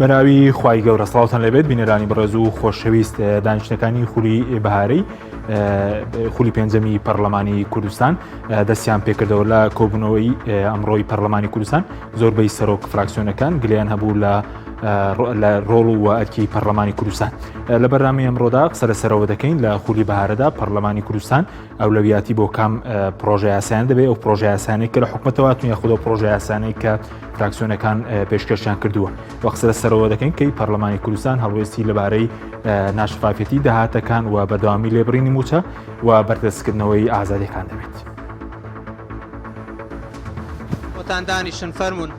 بەناوی خوای گەورە سڵاوتان لێبێت بینەرانی بەڕێز و خۆشەویست دانیشتەکانی خولی بەهارەی خولی پێنجەمی پەرلەمانی کوردستان دەستیان پێکردەوە لە کۆبوونەوەی ئەمڕۆی پەرلەمانی کوردستان زۆربەی سەرۆک فراکسیۆنەکان گلیان هەبوو لە لە ڕۆڵ و ئەرکی پەرلەمانی کوردستان لە بەرنامەی ئەمڕۆدا قسە لەسەرەوە دەکەین لە خولی بەهارەدا پەرلەمانی کوردستان ئەولەویاتی بۆ کام پرۆژە یاسایان دەبێت ئەو پرۆژە یاسانەی کە لە حکومەتەوە هاتوون یاخود ئەو پرۆژە یاسانەی کە فراکسیۆنەکان پێشکەشیان کردووە و قسە لەسەرەوە دەکەین کەی پەرلەمانی کوردستان هەڵوێستی لەبارەی ناشفافەتی داهاتەکان و بەردەوامی لێبڕینی مووچە و بەردەستکردنەوەی ئازادیەکان دەبێت. خۆتان دانیشن فەرموون.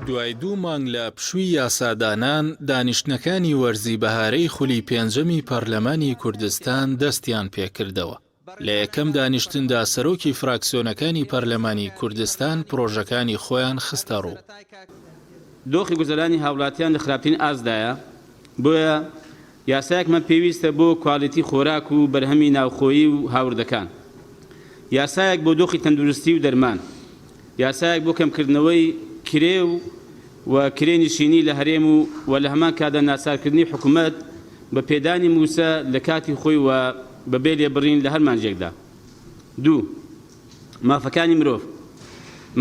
دوای دوو مانگ لە پشووی یاسادانان، دانیشتنەکانی وەرزی بەهارەی خولی پێنجەمی پەرلەمانی کوردستان دەستیان پێکردەوە. لە یەکەم دانیشتندا سەرۆکی فراکسیۆنەکانی پەرلەمانی کوردستان پرۆژەکانی خۆیان خستەڕوو. دۆخی گوزەرانی هاوڵاتیان لە خراپترین ئاستدایە، بۆیە یاسایەکمان پێویستە بۆ کوالیتی خۆراک و بەرهەمی ناوخۆیی و هاوردەکان، یاسایەک بۆ دۆخی تەندروستی و دەرمان، یاسایەک بۆ کەمکردنەوەی کرێ و و کرێ نشینی لە هەرێم و و لە هەمان کاتدا ناچارکردنی حکومەت بە پێدانی مووچە لە کاتی خۆی و بە بێ لێبڕین لە هەر مانگێکدا. دوو. مافەکانی مرۆڤ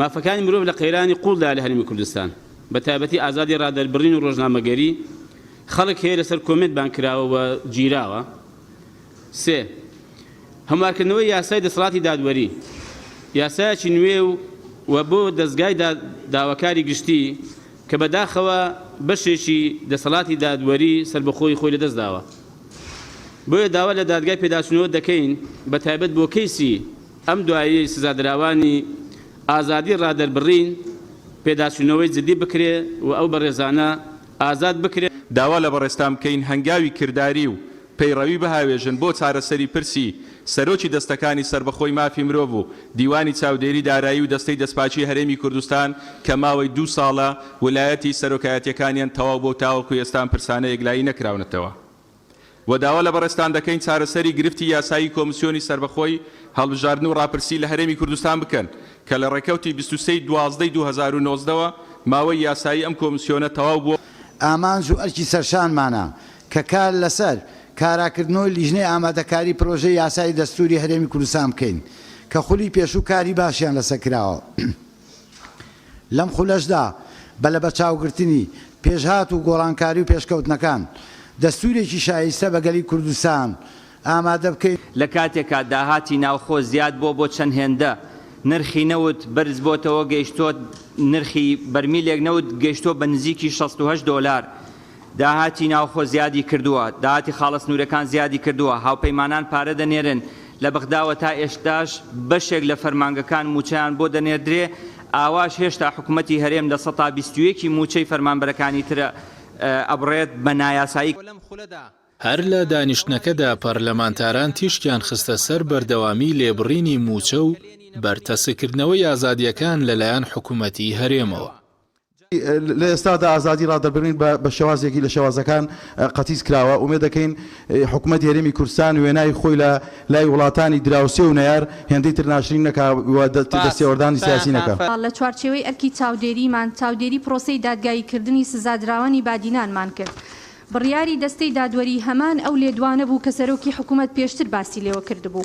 مافەکانی مرۆڤ لە قەیرانی قووڵدایە لە هەرێمی کوردستان، بە تایبەتی ئازادی ڕادەربڕین و ڕۆژنامەگەری، خەڵک هەیە لەسەر کۆمێنت بانگ کراوە و گیراوە. سێ. هەموارکردنەوەی یاسای دەسەڵاتی دادوەری، یاسایەکی نوێ و و بۆ دەزگای داواکاری گشتی کە بەداخەوە بەشێکی دەسەڵاتی دادوەری سەربەخۆی خۆی لەدەستداوە. بۆیە داوا لە دادگای پێداچوونەوە دەکەین بە تایبەت بۆ کەیسی ئەم دواییەی سزادراوانی ئازادی ڕادەربڕین پێداچوونەوەی جدی بکرێ و ئەو بەڕێزانە ئازاد بکرێن. داوا لە بەڕێزتان بکەین هەنگاوی کرداری و پەیڕەوی بهاوێژن بۆ چارەسەری پرسی سەرۆکی دەستەکانی سەربەخۆی مافی مرۆڤ و دیوانی چاودێری دارایی و دەستەی دەستپاکی هەرێمی کوردستان کە ماوەی دوو ساڵە ولایەتی سەرۆکایەتیەکانیان تەواو بۆو تاوەکو ئێستا ئەم پرسانە یەکلایی نەکراونەتەوە و داوا لە بەڕێزتان دەکەین چارەسەری گرفتی یاسایی کۆمسیۆنی سەربەخۆی هەڵبژاردن و ڕاپرسی لە هەرێمی کوردستان بکەن کە لە ڕێکەوتی 23 ی دوازدە ی 2019 وە ماوەی یاسایی ئەم کۆمسیۆنە تەواو بووە. ئامانج و ئەرکی سەرشانمانە کە کار لەسەر کاراکردنەوەی لیژنەی ئامادەکاری پرۆژەی یاسای دەستووری هەرێمی کوردستان بکەین کە خولی پێشوو کاری باشیان لەسەر کراوە. لەم خولەشدا بە لەبەرچاوگرتنی پێشهات و گۆڕانکاری و پێشکەوتنەکان، دەستوورێکی شایستە بە گەلی کوردستان ئامادە بکەین. لە کاتێکا داهاتی ناوخۆ زیاد بووە بۆ چەند هێندە، نرخی نەوت بەرز بۆتەوە گەیشتۆت نرخی بەرمیلێک نەوت گەیشتووە بە نزیکی 68 دۆلار، داهاتی ناوخۆ زیادی کردووە، داهاتی خاڵە سنوورەکان زیادی کردووە، هاوپەیمانان پارە دەنێرن، لە بەغداوە تا ئێشتاش بەشێک لە فەرمانگەکان مووچەیان بۆ دەنێردرێ، ئاواش هێشتا حکومەتی هەرێم 21% ی مووچەی فەرمانبەرەکانی تر ئەبڕێت بە نایاسایی. هەر لە دانیشتنەکەدا پەرلەمانتاران تیشکیان خستە سەر بەردەوامی لێبڕینی مووچە و بەرتەسککردنەوەی ئازادییەکان لەلایەن حکومەتی هەرێمەوە. لە ئێستادا ئازادی ڕادەربڕین بە شێوازێکی لە شێوازەکان قەتیس کراوە، ئومێد دەکەین حکومەتی هەرێمی کوردستان وێنای خۆی لە لای وڵاتانی دراوسێ و نەیار هێندەی تر ناشرین نەکا و دەستێوەردانی سیاسی نەکا. لە چوارچێوەی ئەرکی چاودێریمان، چاودێری پرۆسەی دادگاییکردنی سزادراوانی بادینانمان کرد. بڕیاری دەستەی دادوەری هەمان ئەو لێدوانە بوو کە سەرۆکی حکومەت پێشتر باسی لێوە کردبوو.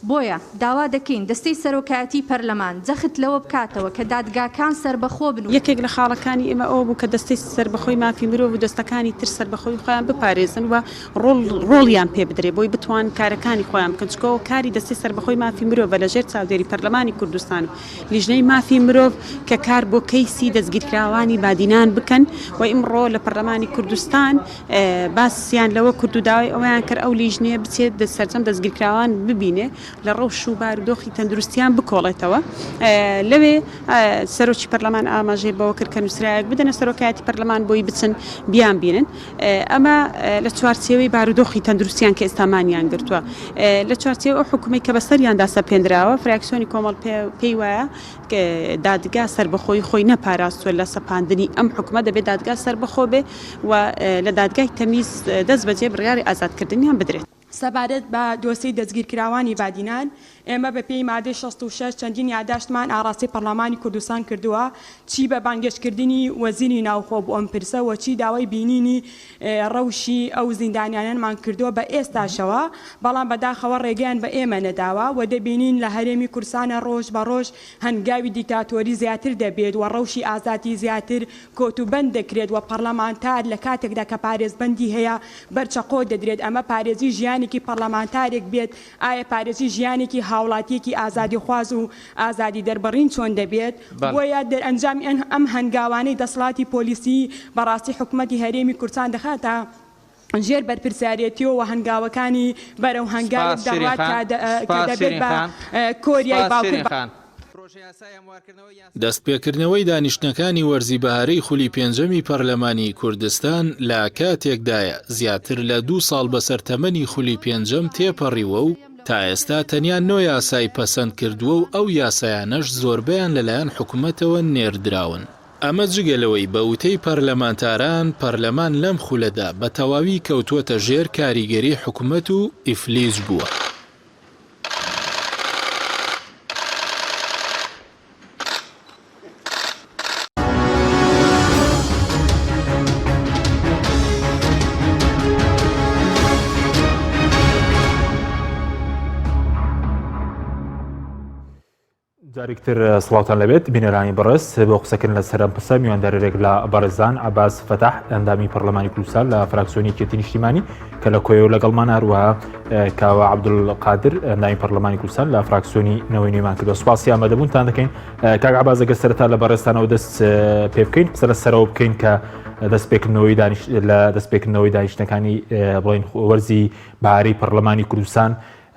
بۆیە، داوا دەکەین دەستەی سەرۆکایەتیی پەرلەمان جەخت لەوە بکاتەوە کە دادگاکان سەربەخۆ بن و، یەکێک لە خاڵەکانی ئێمە ئەوە بوو کە دەستەی سەربەخۆی مافی مرۆڤ و دەستەکانی تر سەربەخۆی خۆیان بپارێزن و ڕۆڵ ڕۆڵیان پێ بدرێ بۆی بتوان کارەکانی خۆیان بکەن چونکە ئەوە کاری دەستەی سەربەخۆی مافی مرۆڤە لە ژێر چاودێری پەرلەمانی کوردستان و لیژنەی مافی مرۆڤ کە کار بۆ کەیسی دەستگیرکراوانی بادینان بکەن و ئیمڕۆ لە پەرلەمانی کوردستان باسیان لەوە کرد و داوای ئەوەیان کرد ئەو لیژنەیە بچێت سەرجەم دەستگیرکراوان ببینێ لە ڕەوش و بارودۆخی تەندروستیان بکۆڵێتەوە لەوێ سەرۆکی پەرلەمان ئاماژەی بەوە کرد کە نووسراوێک بدەنە سەرۆکایەتی پەرلەمان بۆی بچن بیان بینن ئەمە لە چوارچێوەی بارودۆخی تەندروستیان کە ئێستا مانیان گرتووە لە چوارچێوەی ئەو حوکمەی کە بەسەریاندا سەپێندراوە، فراکسیۆنی کۆمەڵ پێی وایە دادگا سەربەخۆیی خۆی نەپاراستووە لە سەپاندنی ئەم حوکمە، دەبێت دادگا سەربەخۆ بێ و لە دادگای تەمیز دەستبەجێ بڕیاری ئازادکردنیان بدرێت. سەبارەت بە دۆسیەی دەستگیرکراوانی بادینان، ئێمە بە پێی مادەی 66 چەندین یاداشتمان ئاڕاستەی پەڕلەمانی کوردستان کردووە، چی بە بانگێشتکردنی وەزیری ناوخۆ بۆ ئەم پرسە و چی داوای بینینی ڕەوشی ئەو زیندانیانەمان کردووە بە ئێستاشەوە، بەڵام بەداخەوە ڕێگەیان بە ئێمە نەداوە و دەبینین لە هەرێمی کوردستانە ڕۆژ بە ڕۆژ هەنگاوی دیکتاتۆری زیاتر دەبێت و ڕەوشی ئازادی زیاتر کۆت و بەند دەکرێت و پەڕلەمانتار لە کاتێکدا کە پارێزبەندی هەیە بەر چەقۆ دەدرێت، ئەمە پارێزی ژیانێکی پەڕلەمانتارێک بێت، ئایا پارێزی ژیانێکی هاوڵاتییەکی ئازادیخواز و ئازادی دەربڕین چۆن دەبێت؟ بۆیە دەرئەنجامی ئەم هەنگاوانەی دەسەڵاتی پۆلیسی بەڕاستی حکومەتی هەرێمی کوردستان دەخاتە ژێر بەرپرسیارێتیەوە و هەنگاوەکانی بەرەو هەنگاوێک دەڕوات کە دەبێت بە کۆریای باکور. دەستپێکردنەوەی دانیشتنەکانی وەرزی بەهارەی خولی پێنجەمی پەرلەمانی کوردستان لە کاتێکدایە، زیاتر لە دوو ساڵ بەسەر تەمەنی خولی پێنجەم تێپەڕیوە و تا ئێستا تەنیا نۆ یاسای پەسەند کردووە و ئەو یاسایانەش زۆربەیان لەلایەن حکومەتەوە نێردراون. ئەمە جگە لەوەی بە وتەی پەرلەمانتاران، پەرلەمان لەم خولەدا بە تەواوی کەوتووەتە ژێر کاریگەری حکومەت و ئیفلیج بووە. جارێکتر سڵاوتان لەبێت بینەرانی بەڕێز بۆ قسەکردن لەسەر ئەم پرسە میواندارێک لە بەڕێزان عباس فەتاح ئەندامی پەرلەمانی کوردستان لە فراکسیۆنی یەکێتی نیشتیمانی کە لە کۆیە و لەگەڵمان هەروەها کاوە عەبدولقادر ئەندامی پەرلەمانی کوردستان لە فراکسیۆنی نەوەی نوێمان کردووە سوپاسی ئامادەبوونتان دەکەین کاک عباس ئەگەر سەرەتا لە بەڕێزتانەوە دەست پێ بکەین قسە لە سەرەوە بکەین کە دەستپێکردنەوەی دانیش لە دەستپێکردنەوەی دانیشتنەکانی بڵێن وەرزی بەهارەی پەرلەمانی کوردستان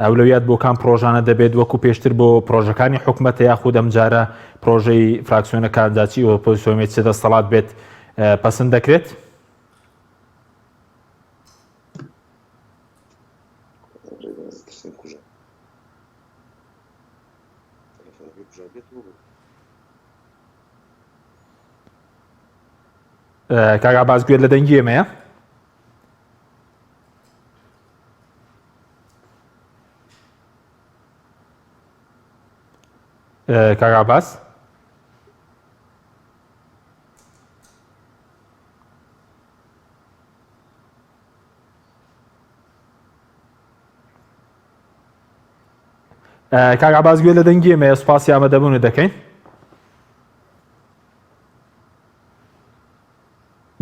ئەولەویات بۆ کام پرۆژانە دەبێت وەکو پێشتر بۆ پرۆژەکانی حکومەتە یاخود ئەمجارە پرۆژەی فراکسیۆنەکان جا چی ئۆپۆزیسیۆن بێت چ دەسەڵات بێت پەسند دەکرێت؟ کاک عەباس گوێت لە دەنگی ئێمەیە؟ کاک عەباس کاک عەباس گوێ لە دەنگی ئێمەیە سوپاسی ئامادەبوونت دەکەین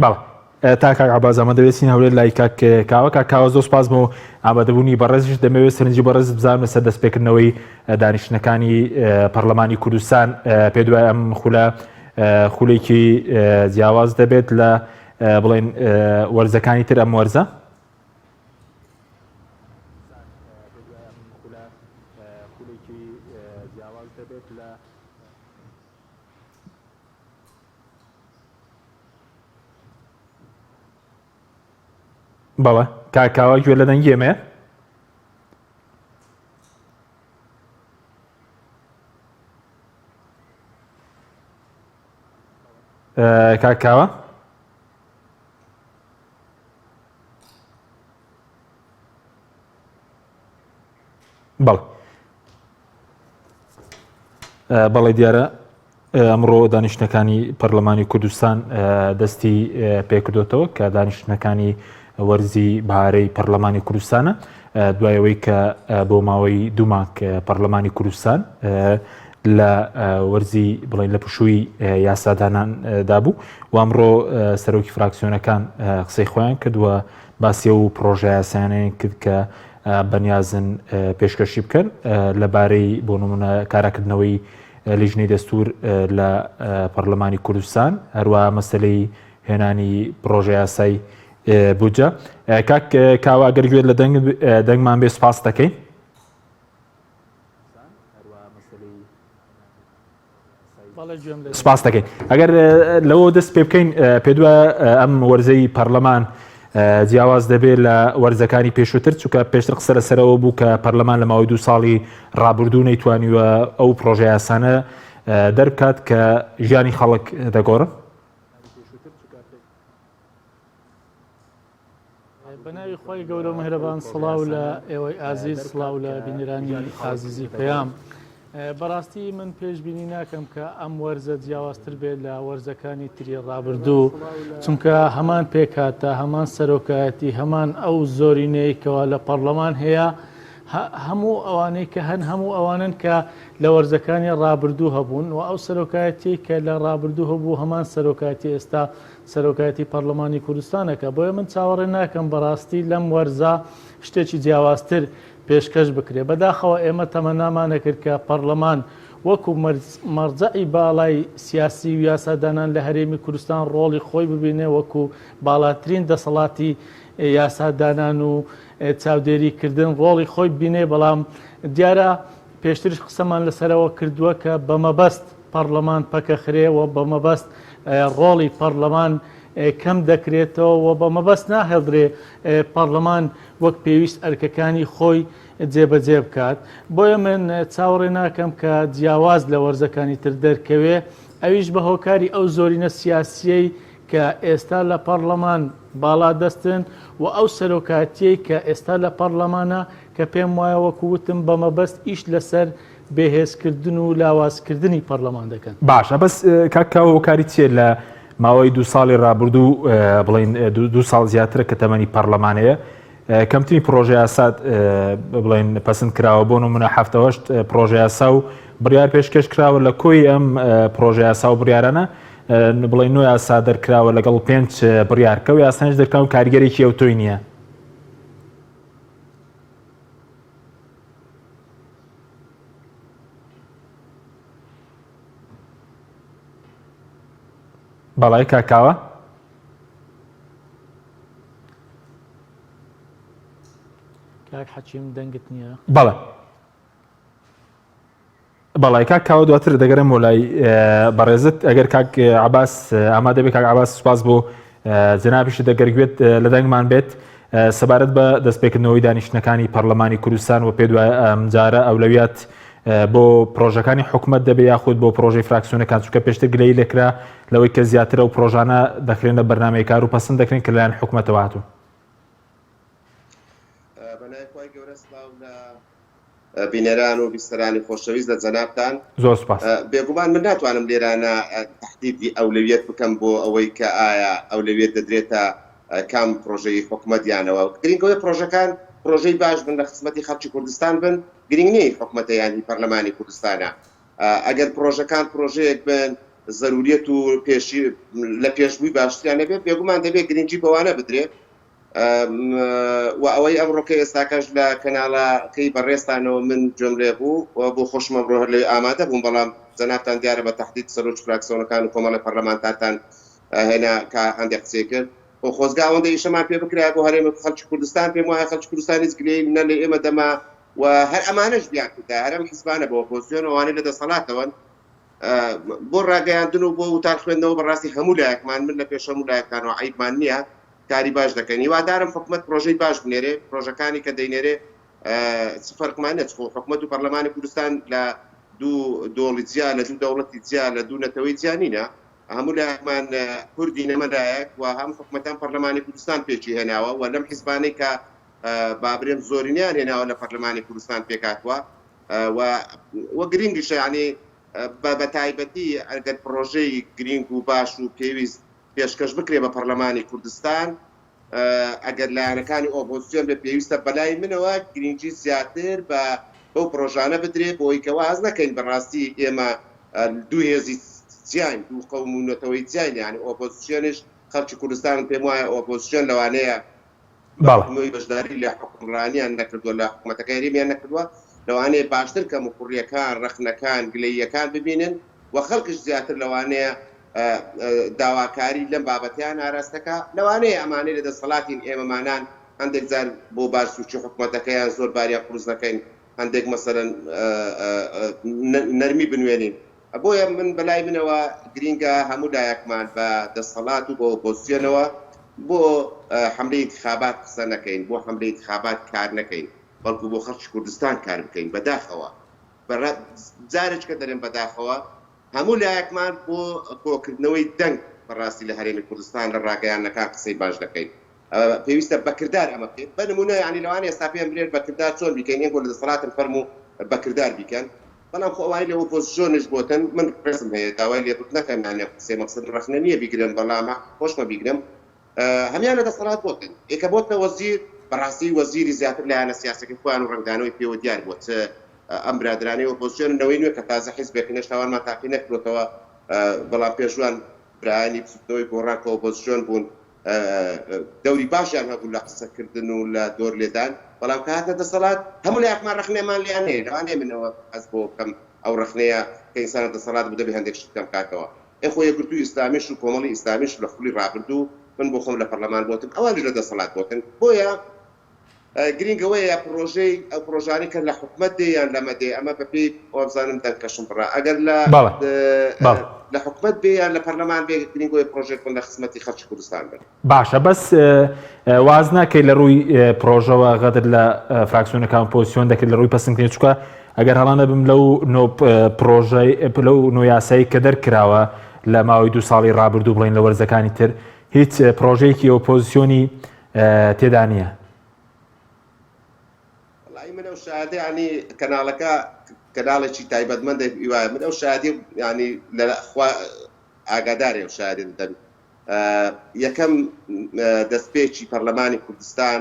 بەڵێ تا کاک عەباس ئامادە بێت چین هەولێر لای کاک کاوە کاک کاوە زۆر سوپاس بۆ ئامادەبوونی بەڕێزیش دەمەوێت سەرنجی بەڕێز بزانم لەسەر دەستپێکردنەوەی دانیشتنەکانی پەرلەمانی کوردستان پێ دوای ئەم خولە خولێکی جیاواز دەبێت لە بڵێن وەرزەکانی تر ئەم وەرزە بەڵێ کاک کاوە گوێ لە دەنگی ئێمەیە؟ کاک کاوە؟ بەڵێ بەڵێ دیارە ئەمڕۆ دانیشتنەکانی پەرلەمانی کوردستان دەستی پێکردوتەوە کە دانیشتنەکانی وەرزی بەهارەی پەرلەمانی کوردستانە دوای ئەوەی کە بۆ ماوەی دوو مانگ پەرلەمانی کوردستان لە وەرزی بڵێن لە پشووی یاسادانان دابوو و ئەمڕۆ سەرۆکی فراکسیۆنەکان قسەی خۆیان کردووە باسی ئەو پڕۆژە یاسایانەیان کرد کە بەنیازن پێشکەشی بکەن لەبارەی بۆ نمونە کاراکردنەوەی لیژنەی دەستور لە پەرلەمانی کوردستان هەروە مەسلەی هێنانی پڕۆژە یاسای بودجە کاک کاوە گەر گوێت لە دەنگ دەنگمان بێ سوپاس دەکەین. سپاس دەکەین ئەگەر لەوە دەست پێ بکەین پێ دوای ئەم وەرزەی پەرلەمان جیاواز دەبێت لە وەرزەکانی پێشووتر چونکە پێشتر قسە لەسەرەوە بوو کە پەرلەمان لە ماوەی دوو ساڵی ڕابردوو نەیتوانیوە ئەو پرۆژە یاسانە دەربکات کە ژیانی خەڵک دەگۆڕن. بە ناوی خوای گەورە و میهرەبان سڵاو لە ئێوەی ئازیز سڵاو لە بینەرانی ئازیزی پەیام. بەڕاستی من پێشبینی ناکەم کە ئەم وەرزە جیاوازتر بێت لە وەرزەکانی تری ڕابردوو چونکە هەمان پێکهاتە هەمان سەرۆکایەتی هەمان ئەو زۆرینەی کەوا لە پەرلەمان هەیە هەموو ئەوانەی کە هەن هەموو ئەوانن کە لە وەرزەکانی ڕابردوو هەبوون و ئەو سەرۆکایەتی کە لە ڕابردوو هەبوو هەمان سەرۆکایەتی ئێستا سەرۆکایەتی پەرلەمانی کوردستانەکە بۆیە من چاوەڕێ ناکەم بەڕاستی لەم وەرزە شتێکی جیاوازتر پێشکەش بکرێ. بەداخەوە ئێمە تەمەنامان ئەکرد کە پەڕلەمان وەکو مەرجەعی باڵای سیاسی و یاسادانان لە هەرێمی کوردستان ڕۆڵی خۆی ببینێ وەکو باڵاترین دەسەڵاتی یاسادانان و چاودێری کردن ڕۆڵی خۆی ببینێ بەڵام دیارە پێشتریش قسەمان لەسەرەوە کردووە کە بە مەبەست پەڕلەمان پەکەخرێ و بە مەبەست ڕۆڵی پەڕلەمان کەم دەکرێتەوە و بە مەبەست ناهێڵدرێ پەڕلەمان وەک پێویست ئەرکەکانی خۆی جێبەجێ بکات. بۆیە من چاوەڕێ ناکەم کە جیاواز لە وەرزەکانی تر دەرکەوێ، ئەویش بە هۆکاری ئەو زۆرینە سیاسییەی کە ئێستا لە پەڕلەمان باڵادەستن و ئەو سەرۆکاتییەی کە ئێستا لە پەڕلەمانە کە پێم وایە وەکو وتم بە مەبەست ئیش لەسەر بێهێزکردن و لاوازکردنی پەڕلەمان دەکەن. باشە بەس کاک کاوە هۆکاری چییە لە ماوەی دوو ساڵی ڕابردوو بڵین دوو ساڵ زیاترە کە تەمەنی پەرلەمانەیە کەمترین پرۆژە یاسات بڵێن پەسند کراوە بۆ نمونە هەفتەوەشت پرۆژە یاسا و بڕیار پێشکەش کراوە لە کۆی ئەم پرۆژە یاسا و بڕیارانە بڵێن نۆ یاسا دەرکراوە لەگەڵ پێنج بڕیارکە و یاسانش دەرکراون کاریگەرێکی ئەوتۆی نییە. بەڵێ کاک کاوە. کاک حەکیم دەنگت نییە؟ بەڵێ بەڵێ کاک کاوە دواتر دەگەرم بۆ لای بەڕێزت ئەگەر کاک عباس ئامادە بێ کاک عباس سوپاس بۆ جەنابیشت دەگەر گوێت لە دەنگمان بێت سەبارەت بە دەستپێکردنەوەی دانیشتنەکانی پەرلەمانی کوردستان و پێ دوای ئەمجارە ئەولەویات بۆ پرۆژەکانی حکومت دەبێ یاخود بۆ پرۆژەی فراکسیۆنەکان چونکە پێشتر گلەیی لێکرا لەوەی کە زیاتر ئەو پرۆژانە دەخرێنە بەرنامەی کار و پەسند دەکرێن کە لەلایەن حکومەتەوە هاتوون. بەناوی خوای گەورە سڵاو لە بینەران و بیسەرانی خۆشەویست لە جەنابتان. زۆر سوپاس. بێگومان من ناتوانم لێرانە تەحدیدی ئەولەویەت بکەم بۆ ئەوەی کە ئایا ئەولەویەت دەدرێتە کام پرۆژەی حکومەت یانەوە. گرینگ ئەوەیە پرۆژەکان پرۆژەی باش بن لە خزمەتی خەڵکی کوردستان بن، گرینگ نییە هی حکومەتە یان هی پەرلەمانی کوردستانە. ئەگەر پرۆژەکان پرۆژەیەک بن زەروریەت و پێشی لە پێشبووی باشتریان هەبێت، بێگومان دەبێت گرینگی بەوانە بدرێت. و ئەوەی ئەمڕۆکە ئێستاکەش لە کەناڵەکەی بەڕێزتانەوە من گوێم لێ بوو و بۆ خۆشم ئەمڕۆ هەر لەوێ ئامادە بووم، بەڵام جەنابتان دیارە بە تەحدید سەرۆکی فراکسیۆنەکان و کۆمەڵی پەرلەمانتارتان هێنا کە هەندێک قسەی کرد و خۆزگا ئەوەندە ئیشەمان پێ بکرایە بۆ هەرێم و خەڵکی کوردستان. پێم وایە خەڵکی کوردستان هیچ گلەیی نە لە ئێمە دەما و هەر ئەمانەش بیانکردایە، هەر ئەم حیزبانە بە ئۆپۆزسیۆن و ئەوانەی لە دەسەڵاتەوەن بۆ ڕاگەیاندن و بۆ وتار خوێندنەوە بەڕاستی هەموو لایەکمان من لە پێش هەموو لایەکتانەوە عەیبمان نییە کاری باش دەکەین هیوادارم حکومەت پرۆژەی باش بنێرێ پرۆژەکانی کە دەینێرێ چ فەرقمان نیە چ خۆ حکومەت و پەرلەمانی کوردستان لە دوو دۆڵی جیا لە دوو دەوڵەتی جیا لە دوو نەتەوەی جیا نینە هەموو لایەکمان کوردین ئەمە لایەک و هەم حکومەت هەم پەرلەمانی کوردستان پێکی هێناوە و لەم حیزبانەی کە بابرێم زۆرینیان هێناوە لە پەرلەمانی کوردستان پێکهاتووە و و گرینگیشە یانی بە بە تایبەتی ئەگەر پڕۆژەی گرینگ و باش و پێویست پێشکەش بکرێ بە پەڕلەمانی کوردستان ئەگەر لایەنەکانی ئۆپۆزسیۆن بێ پێویستە بەلای منەوە گرینگی زیاتر بە بەو پڕۆژانە بدرێ بۆی کە واز نەکەین بەڕاستی ئێمە دوو هێزی جیاین دوو قەوم و نەتەوەی جیاین یانی ئۆپۆزسیۆنیش خەڵکی کوردستان پێم وایە ئۆپۆزسیۆن لەوانەیە بەڵێ بەشداری لە حوکمڕانیان نەکردووە، لە حکومەتەکەی هەرێمیان نەکردووە، لەوانەیە باشتر کەموکوڕییەکان، ڕەخنەکان، گلەییەکان ببینن و خەڵکیش زیاتر لەوانەیە داواکاری لەم بابەتەیان ئاراستە کا. لەوانەیە ئەمانەی لە دەسەڵاتین ئێمەمانان هەندێک جار بۆ بارسووکی حکومەتەکەیان زۆر باریان قورس نەکەین، هەندێک مەسەلەن نەرمی بنوێنین. بۆیە من بەلای منەوە گرینگە هەموو لایەکمان بە دەسەڵات و بە ئۆپۆزسیۆنەوە بۆ حەملەی ئینتخابات قسە نەکەین، بۆ حەملەی ئینتخابات کار نەکەین، بەڵکو بۆ خەڵکی کوردستان کار بکەین. بەداخەوە جارێکە دەرێم بەداخەوە هەموو لایەکمان بۆ کۆکردنەوەی دەنگ بەڕاستی لە هەرێمی کوردستان لە ڕاگەیاندنەکان قسەی باش دەکەین. پێویستە بە کردار ئەمە بکەیت بە نمونە یانی لەوانەیە ئێستا پێم برێت بە کردار چۆن بیکەین ئێنگۆ لە دەسەڵاتن فەرموو بە کردار بیکەن بەڵام خۆ ئەوانەی لە ئۆپۆزسیۆنیش بۆتن من ڕێزم هەیە داوای لێبوردن نەکەم یانی ئەم قسەی مەقسەدم ڕەخنە نییە بیگرن بەڵام حەقی خۆشمە بیگرم هەمیان لە دەسەڵات بۆتن ئێ کە بۆتنە وەزیر بەڕاستی وەزیری زیاتر لایەنە سیاسەکەی خۆیان و ڕەنگدانەوەی پێوە دیار بووە چ ئەم برادەرانەی ئۆپۆزسیۆنن نەوەی نوێ کە تازە حیزبێکن هێشتا وانمان تاقی نەکردۆتەوە بەڵام پێشوان برایانی بزوتنەوەی گۆڕان کە ئۆپۆزسیۆن بوون دەوری باشیان هەبوو لە قسەکردن و لە دۆر لێدان، بەڵام کە هاتنە دەسەڵات هەموو لایەکمان ڕەخنەمان لێیان هەیە، لەوانەیە من ئەوە هەست بەوە بکەم ئەو ڕەخنەیە کە ئینسان لە دەسەڵات بوو دەبێ هەندێک شت کەم بکاتەوە، ئێ خۆ یەکگرتووی ئیسلامیش و کۆمەڵی ئیسلامیش لە خولی ڕابردوو من بۆ خۆم لە پەڕلەمان بۆتم ئەوانیش لە دەسەڵات بۆتن، بۆیە گرینگ ئەوەیە پڕۆژەی ئەو پڕۆژانەی کە لە حکومەت دێ یان لەمە دێ ئەمە بەپێی وابزانم دەنگکەشم بڕا ئەگەر لە بەڵێ بەڵێ. لە حکومەت بێ یان لە پەرلەمان بێ گرینگ ئەوەیە پڕۆژەیەک بن لە خزمەتی خەڵکی کوردستان بن. باشە بەس واز ناکەی لە ڕووی پڕۆژەوە غەدر لە فراکسیۆنەکان ئۆپۆزسیۆن دەکرێت لە ڕووی پەسندکردنی چونکە ئەگەر هەڵە نەبم لەو نۆ پڕۆژەی لەو نۆ یاسایی کە دەرکراوە لە ماوەی دوو ساڵی ڕابردوو بڵێن لە وەرزەکانی تر هیچ پڕۆژەیەکی ئۆپۆزسیۆنی تێدا نییە. وەڵایی من ئەو شایەدە یانی کەناڵەکە کەناڵێکی تایبەتمەندە هیوایە من ئەو شایەدی یانی لە خوا ئاگادارێ ئەو شایەدی دەدەن یەکەم دەستپێکی پەرلەمانی کوردستان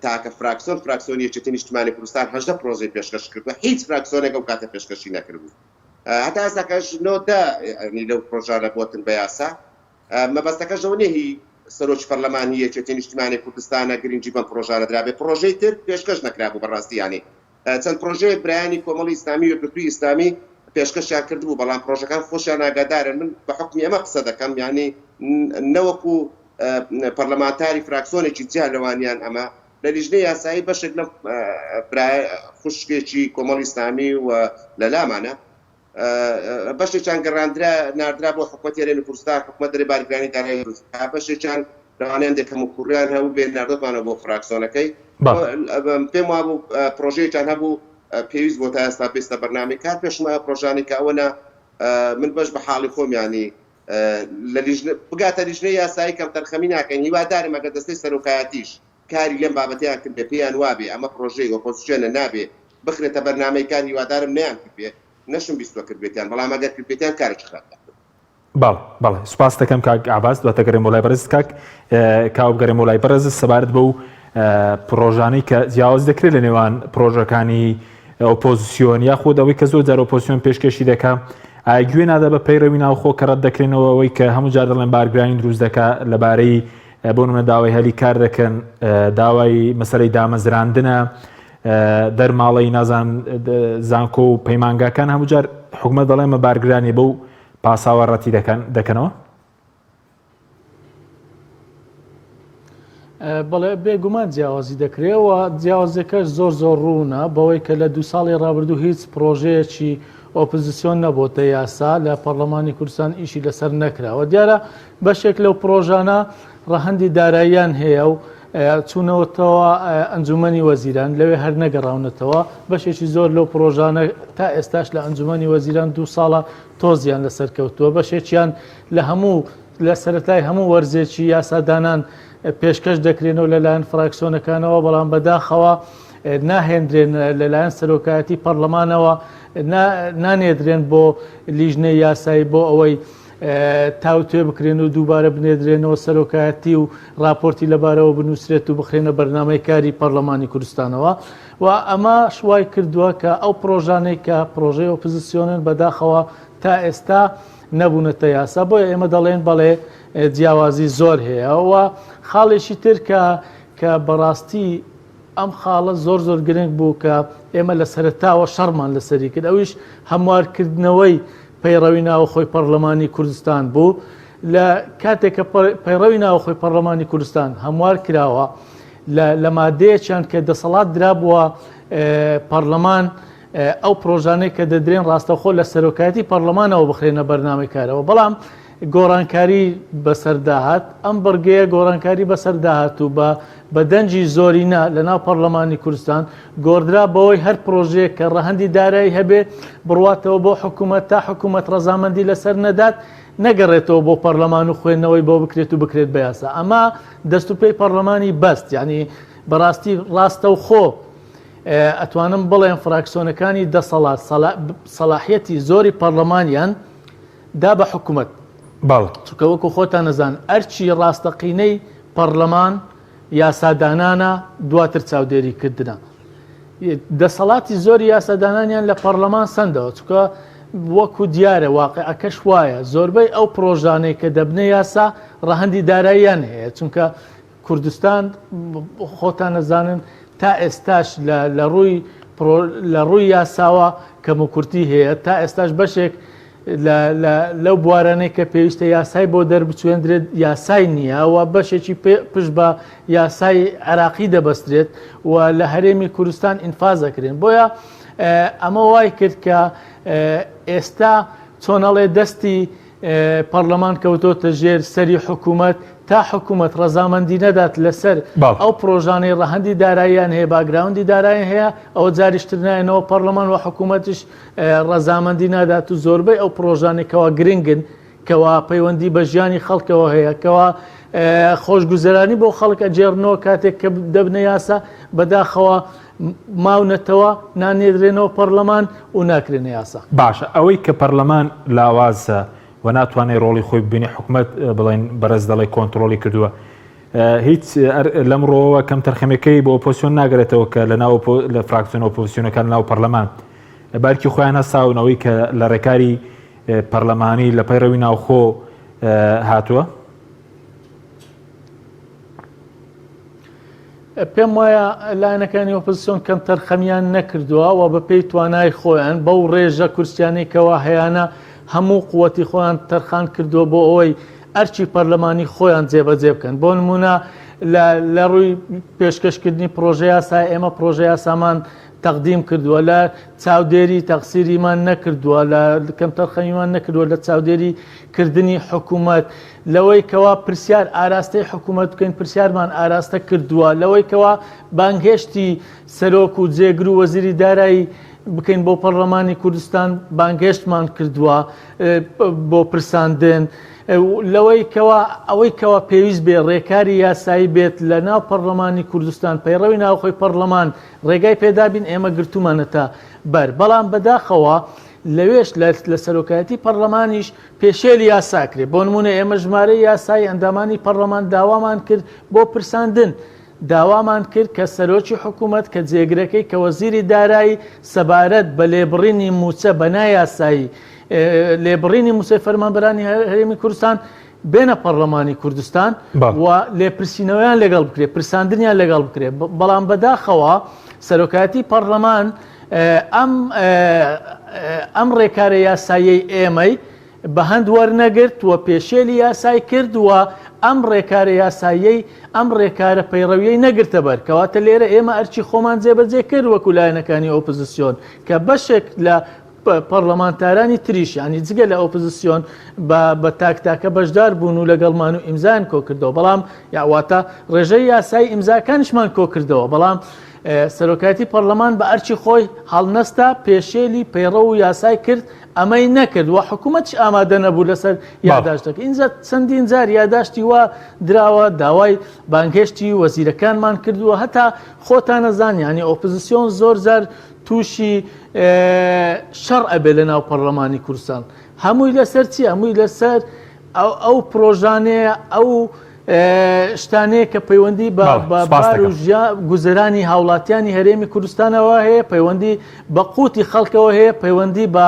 تاکە فراکسۆن فراکسۆنی یەکێتی نیشتمانی کوردستان هەژدە پرۆژەی پێشکەش کردووە هیچ فراکسۆنێک ئەو کاتە پێشکەشی نەکردبوو هەتا ئێستاکەش نۆ دە یانی لەو پرۆژانە بۆتن بە یاسا مەبەستەکەش ئەوە نیە هی سەرۆکی پەرلەمان هی یەکێتی نیشتیمانی کوردستانە گرنگی بەم پرۆژانە درابێ پرۆژەی تر پێشکەش نەکرابوو بەڕاستی یانی چەند پرۆژەیەک برایانی کۆمەڵی ئیسلامی و یەکگرتووی ئیسلامی پێشکەشیان کردبوو بەڵام پرۆژەکان خۆشیان ئاگادارن من بە حوکمی ئەمە قسە دەکەم یانی نەوەکو پەرلەمانتاری فراکسۆنێکی جیا لەوانیان ئەمە لە لیژنەی یاسایی بەشێک لەم برای خوشکێکی کۆمەڵی ئیسلامی و لە لامانە بەشێکیان گەڕاندرا ناردرا بۆ حکومەتی هەرێمی کوردستان، حکومەت دەرێ بارگرانی دارایی دروست بکا، بەشێکیان لەوانەیە هەندێک کەموکوڕیان هەبووبێ ناردۆتمانەوە بۆ فراکسۆنەکەی. پێم وابوو پڕۆژەیەکیان هەبوو پێویست بۆ تا ئێستا بێستە بەرنامەی کار پێشم وایە پڕۆژانەی کە ئەوەنە من بەش بە حاڵی خۆم یانی لە لیژنە بگاتە لیژنەی یاسایی کەمتەرخەمی ناکەین هیوادارم ئەگەر دەستەی سەرۆکایەتیش کاری لەم بابەتەیان کردبێ پێیان وابێ ئەمە پڕۆژەی ئۆپۆزسیۆنە نابێ بخرێتە بەرنامەی کار هیوادارم نەیان کردبێ نەشم بیستوە کردبێتیان بەڵام ئەگەر کردبێتیان کارێکی خراپیان کردوە. بەڵێ بەڵێ سوپاست دەکەم کاک عەباس دواتر گەڕێم بۆ لای بەڕێزت کاک کاوە بگەڕێم بۆ لای بەڕێزت سەبارەت بەو پڕۆژانەی کە جیاوازی دەکرێت لە نێوان پڕۆژەکانی ئۆپۆزیسیۆن یاخود ئەوەی کە زۆر جار ئۆپۆزیسیۆن پێشکێشی دەکا ئایا گوێ نادا بە پەیڕەوی ناوخۆ کە ڕەت دەکرێنەوە ئەوەی کە هەموو جار دەڵێن بارگرانی دروست دەکا لەبارەی بۆ نمونە داوای هەلی کار دەکەن داوای مەسەلەی دامەزراندنە دەرماڵەی نازان زانکۆ و پەیمانگاکان هەموو جار حکومەت دەڵێ مە بارگرانی بەو پاساوە ڕەتی دەکەن دەکەنەوە بەڵێ بێگومان جیاوازی دەکرێت و جیاوازەکەش زۆر زۆر ڕوونە بەوەی کە لە دوو ساڵی ڕابردوو هیچ پرۆژەیەکی ئۆپزسیۆن نەبۆتە یاسا لە پەرلەمانی کوردستان ئیشی لەسەر نەکراوە دیارە بەشێک لەو پڕۆژانە ڕەهەندی داراییان هەیە و چوونەوەتەوە ئەنجومەنی وەزیران لەوێ هەر نەگەڕاونەتەوە بەشێکی زۆر لەو پڕۆژانە تا ئێستاش لە ئەنجومەنی وەزیران دوو ساڵە تۆزیان لەسەر کەوتووە بەشێکیان لە هەموو لە سەرەتای هەموو وەرزێکی یاسادانان پێشکەش دەکرێنەوە لەلایەن فراکسیۆنەکانەوە بەڵام بەداخەوە ناهێندرێن لەلایەن سەرۆکایەتی پەرلەمانەوە نانێدرێن بۆ لیژنەی یاسایی بۆ ئەوەی تاوتوێ بکرێن و دووبارە بنێردرێنەوە سەرۆکایەتی و راپۆرتی لەبارەوە بنووسرێت و بخرێنە بەرنامەی کاری پەرلەمانی کوردستانەوە و ئەمەش وای کردووە کە ئەو پرۆژانەی کە پرۆژەی ئۆپزسیۆنن بەداخەوە تا ئێستا نەبوونەتە یاسا بۆیە ئێمە دەڵێن بەڵێ جیاوازی زۆر هەیە و خاڵێکی تر کە کە بەڕاستی ئەم خاڵە زۆر زۆر گرنگ بوو کە ئێمە لە سەرەتاوە شەڕمان لەسەری کرد ئەویش هەموارکردنەوەی پەیڕەوی ناوەخۆی پەڕلەمانی کوردستان بوو لە کاتێک کە پەیڕەوی ناوەخۆی پەڕلەمانی کوردستان هەموار کراوە لە مادەیەکیان کە دەسەڵات درابووە پەڕلەمان ئەو پرۆژانەی کە دەدرێن ڕاستەوخۆ لە سەرۆکایەتی پەڕلەمانەوە بخرێنە بەرنامەی کارەوە بەڵام گۆڕانکاری بەسەردا هات، ئەم بڕگەیە گۆڕانکاری بەسەردا هات و بە بە دەنگی زۆرینە لەناو پەڕلەمانی کوردستان گۆڕدرا بەوەی هەر پڕۆژەیەک کە ڕەهەندی دارایی هەبێ بڕواتەوە بۆ حکوومەت تا حکوومەت ڕەزامەندی لەسەر نەدات. نەگەڕێتەوە بۆ پەڕلەمان و خوێندنەوەی بۆ بکرێت و بکرێت بە یاسا. ئەمە دەست و پێی پەڕلەمانی بەست، یانی بەڕاستی ڕاستەوخۆ ئەتوانم بڵێم فراکسیۆنەکانی دەسەڵات سەڵاحیەتی زۆری پەڕلەمانیان دا بە حکومەت. بەڵێ. چونکە وەکو خۆتان ئەزانن ئەرکی ڕاستەقینەی پەڕلەمان یاسادانانە دواتر چاودێری کردنە. دەسەڵاتی زۆری یاسادانانیان لە پەڕلەمان سەندەوە، چونکە وەکو دیارە واقیعەکەش وایە زۆربەی ئەو پڕۆژانەی کە دەبنە یاسا ڕەهەندی داراییان هەیە، چونکە کوردستان خۆتان ئەزانن تا ئێستاش لە ڕووی لە ڕووی یاساوە کەموکورتی هەیە، تا ئێستاش بەشێک لەو بوارانەی کە پێویستە یاسای بۆ دەربچوێندرێت یاسای نییە و بەشێکی پشت بە یاسای عێراقی دەبەسترێت و لە هەرێمی کوردستان ئینفاز دەکرێن. بۆیە ئەمە وای کرد کە ئێستا چۆنەڵێ دەستی پەڕلەمان کەوتۆتە ژێر سەری حکوومەت تا حکوومەت ڕەزامەندی نەدات لەسەر ئەو پرۆژانەی ڕەهەندی داراییان هەیە باگراوندی دارایان هەیە ئەوە جاریشتر نایەنەوە پەڕلەمان و حکوومەتیش ڕەزامەندی نادات و زۆربەی ئەو پرۆژانەی کەوا گرنگن کەوا پەیوەندی بە ژیانی خەڵکەوە هەیە کەوا خۆشگوزەرانی بۆ خەڵک ئەگێڕنەوە کاتێک کە دەبنە یاسا بەداخەوە ماونەتەوە نانێدرێنەوە پەرلەمان و ناکرێنە یاسا. باشە ئەوەی کە پەرلەمان لاوازە و ناتوانێت ڕۆڵی خۆی ببینێ حکومەت بڵێن بەڕێز دەڵێ کۆنتڕۆڵی کردووە هیچ لەم ڕۆوە کەم تەرخەمەکەی بۆ ئۆپۆسیۆن ناگرێتەوە کە لە ناو لە فراکسیۆن ئۆپۆسیۆنەکان ناو پەرلەمان بارکی خۆیان هەستاونەوەی کە لە ڕێکاری پەرلەمانی لە پەیڕەوی ناوخۆ هاتووە؟ پێم وایە لایەنەکانی ئۆپۆزیسیۆن کەمتەرخەمیان نەکردووە و بەپێی توانای خۆیان بەو ڕێژە کورسیانەی کەوا هەیانە هەموو قوتی خۆیان تەرخان کردووە بۆ ئەوەی ئەرکی پەرلەمانی خۆیان جێبەجێ بکەن. بۆ نموونە لە ڕووی پێشکەشکردنی پڕۆژە یاسا ئێمە پڕۆژە یاسامان تەقدیم کردووە، لە چاودێری تەقسیریمان نەکردووە، لە کەمتەرخەمیمان نەکردووە لە چاودێری کردنی حکوومەت، لەوەی کەوا پرسیار ئاراستەی حکوومەت بکەین پرسیارمان ئاراستە کردووە، لەوەی کەوا بانگهێشتی سەرۆک و جێگر و وەزیری دارایی بکەین بۆ پەڕلەمانی کوردستان بانگهێشتمان کردووە بۆ پرساندن. لەوەی کەوا ئەوەی کەوا پێویست بێ ڕێکاری یاسایی بێت لە ناو پەڕلەمانی کوردستان پەیڕەوی ناوخۆی پەڕلەمان ڕێگای پێدابین ئێمە گرتوومانەتە بەر بەڵام بەداخەوە لەوێش لە سەرۆکایەتی پەڕلەمانیش پێشێلی یاسا کرێ بۆ نمونە ئێمە ژمارەی یاسایی ئەندامانی پەڕلەمان داوامان کرد بۆ پرساندن داوامان کرد کە سەرۆکی حکوومەت کە جێگرەکەی کە وەزیری دارایی سەبارەت بە لێبڕینی مووچە بە نایاسایی لێبڕینی مووچەی فەرمانبەرانی هەرێمی کوردستان بێنە پەڕلەمانی کوردستان و لێپرسینەوەیان لەگەڵ بکرێت پرساندنیان لەگەڵ بکرێت بەڵام بەداخەوە سەرۆکایەتی پەڕلەمان ئەم ئەم ڕێکارە یاساییەی ئێمەی بە هەند وەرنەگرت و پێشێلی یاسای کرد و ئەم ڕێکارە یاساییەی ئەم ڕێکارە پەیڕەویەی نەگرتە بەر کەواتە لێرە ئێمە ئەرکی خۆمان جێبەجێ کرد وەکو لایەنەکانی ئۆپزسیۆن کە بەشێک لە پەڕلەمانتارانی تریش یانی جگە لە ئۆپزسیۆن بە بە تاک تاکە بەشدار بوون و لەگەڵمان و ئیمزایان کۆکردەوە بەڵام یا واتە ڕێژەی یاسایی ئیمزاکانیشمان کۆکردەوە بەڵام سەرۆکایەتی پەڕلەمان بە ئەرکی خۆی هەڵنەستا پێشێلی پەیڕەو و یاسای کرد ئەمەی نەکرد و حکوومەتیش ئامادە نەبوو لەسەر یاداشتەکە ئینجا چەندین جار یاداشتی وا دراوە داوای بانگهێشتی وەزیرەکانمان کردووە هەتا خۆتان ئەزان یانی ئۆپزسیۆن زۆر جار تووشی شەڕ ئەبێ لە ناو پەڕلەمانی کوردستان هەمووی لەسەر چی هەمووی لەسەر ئەو پرۆژانەیە ئەو شتانەیە کە پەیوەندی بە بار و گوزەرانی هاوڵاتیانی هەرێمی کوردستانەوە هەیە پەیوەندی بە قوتی خەڵکەوە هەیە پەیوەندی بە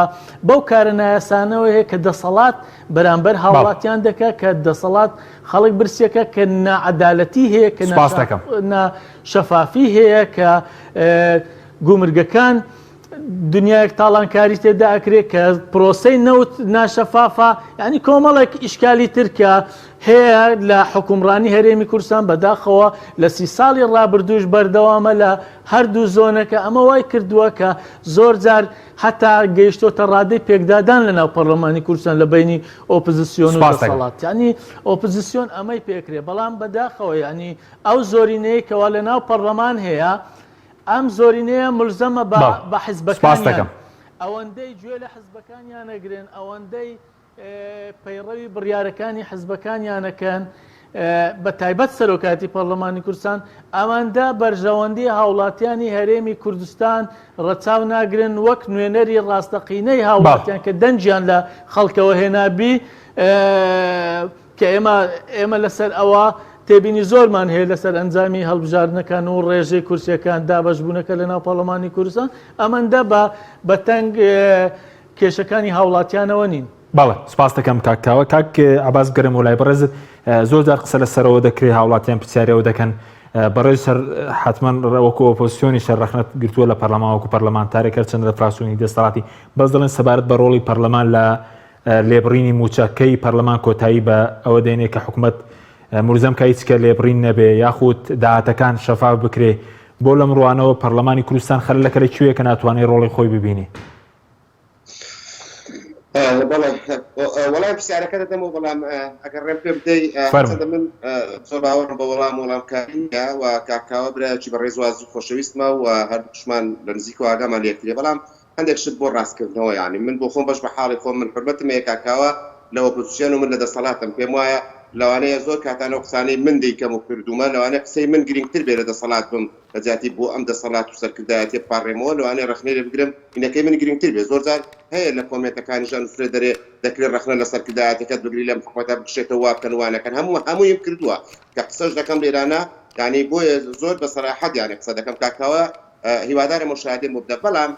بەو کارە نایاسانەوە هەیە کە دەسەڵات بەرامبەر هاوڵاتیان دەکە کە دەسەڵات خەڵک برسیەکە کە ناعەدالەتی هەیە کە شەفافی هەیە کە گومرگەکان دنیایەک تاڵانکاری تێدا ئەکرێ کە پرۆسەی نەوت ناشەفافە یعنی کۆمەڵێک ئیشکالی تر کە هەیە لە حکومڕانی هەرێمی کوردستان بەداخەوە لە سی ساڵی ڕابردووش بەردەوامە لە هەردوو زۆنەکە ئەمە وای کردووە کە زۆر جار هەتا گەیشتۆتە ڕادەی پێکدادان لە ناو پەرلەمانی کوردستان لە بینی ئۆپزسیۆن و دەسەڵات یعنی ئۆپزسیۆن ئەمەی پێکرێ بەڵام بەداخەوە یعنی ئەو زۆرینەیە کەوا لە ناو پەرلەمان هەیە ئەم زۆرینەیە مولزەمە بە بەڵێ بە سوپاست حزبەکانیان دەکەم. ئەوەندەی گوێ لە حزبەکانیان ئەگرن ئەوەندەی. پەیڕەوی بڕیارەکانی حزبەکانیانەکەن بە تایبەت سەرۆکایەتی پەرلەمانی کوردستان ئەوەندە بەرژەوەندی هاوڵاتیانی هەرێمی کوردستان ڕەچاو ناگرن وەک نوێنەری ڕاستەقینەی هاوڵاتیان کە دەنگیان لە خەڵکەوە هێنابی کە ئێمە ئێمە لەسەر ئەوە تێبینی زۆرمان هەیە لەسەر ئەنجامی هەڵبژاردنەکان و ڕێژەی کورسیەکان دابەشبوونەکە لە ناو پەرلەمانی کوردستان ئەمەندە بە بەتەنگ کێشەکانی هاوڵاتیانەوە نین. بەڵێ سپاست دەکەم کاک کاوە. کاک عەباس بگەرێمەوە لای بەڕێزت زۆر جار قسە لەسەرەوە دەکرێت هاوڵاتیان پرسیاری ئەوە دەکەن بەڕێز سەر حتمما وەکو ئۆپۆزیسیۆنی شەر ڕەخنەت گرتووە لە پەرلەمان وەکو پەرلەمانتارێک هەرچەند لە فراکسیۆنی دەسەڵاتی بەس دەڵێن سەبارەت بە ڕۆڵی پەرلەمان لە لێبڕینی مووچە کەی پەرلەمان کۆتایی بە ئەوە دێنێ کە حکومەت ملزەم کا هیچ کە لێبڕین نەبێ یاخود داهاتەکان شەفاف بکرێ بۆ لەم ڕوانەوە پەرلەمانی کوردستان خەلەلەکە لە کوێیە کە ناتوانێ ڕۆڵی خۆی ببینێ؟ بەڵێ وەڵام پرسیارەکە دەدەمەوە بەڵام ئەگەر ڕێم پێ بدەی فەرموو. من زۆر باوەڕم بە وەڵام وەڵامکاری نییە و کاک کاوە برایەکی بەڕێز و ئازیز و خۆشەویستمە و هەردووکشمان لە نزیکەوە ئاگامان لە یەکتریە بەڵام هەندێک شت بۆ ڕاستکردنەوە یانی من بۆ خۆم بەش بە حاڵی خۆم من حورمەتم هەیە کاک کاوە لە ئۆپۆزسیۆن و من لە دەسەڵاتم پێم وایە لەوانەیە زۆر کاتان ئەو قسانەی من دەیکەم و کردوومە لەوانەیە قسەی من گرینگتر بێ لە دەسەڵات بم لە جیاتی بۆ ئەم دەسەڵات و سەرکردایەتیە بپاڕێمەوە لەوانەیە ڕەخنەی لێ بگرم هینەکەی من گرینگتر بێ زۆر جار هەیە لە کۆمێنتەکانیشا نووسرێ دەرێ دەکرێ ڕەخنە لە سەرکردایەتەکەت بگری لەم حکومەتە بکشێتەوە وا بکەن وا نەکەن هەموو هەموویم کردووە کە قسەش دەکەم لێرانە یانی بۆیە زۆر بە سەراحەت یانی قسە دەکەم کاک کاوە هیوادارم مشاهدەم بۆ بدە بەڵام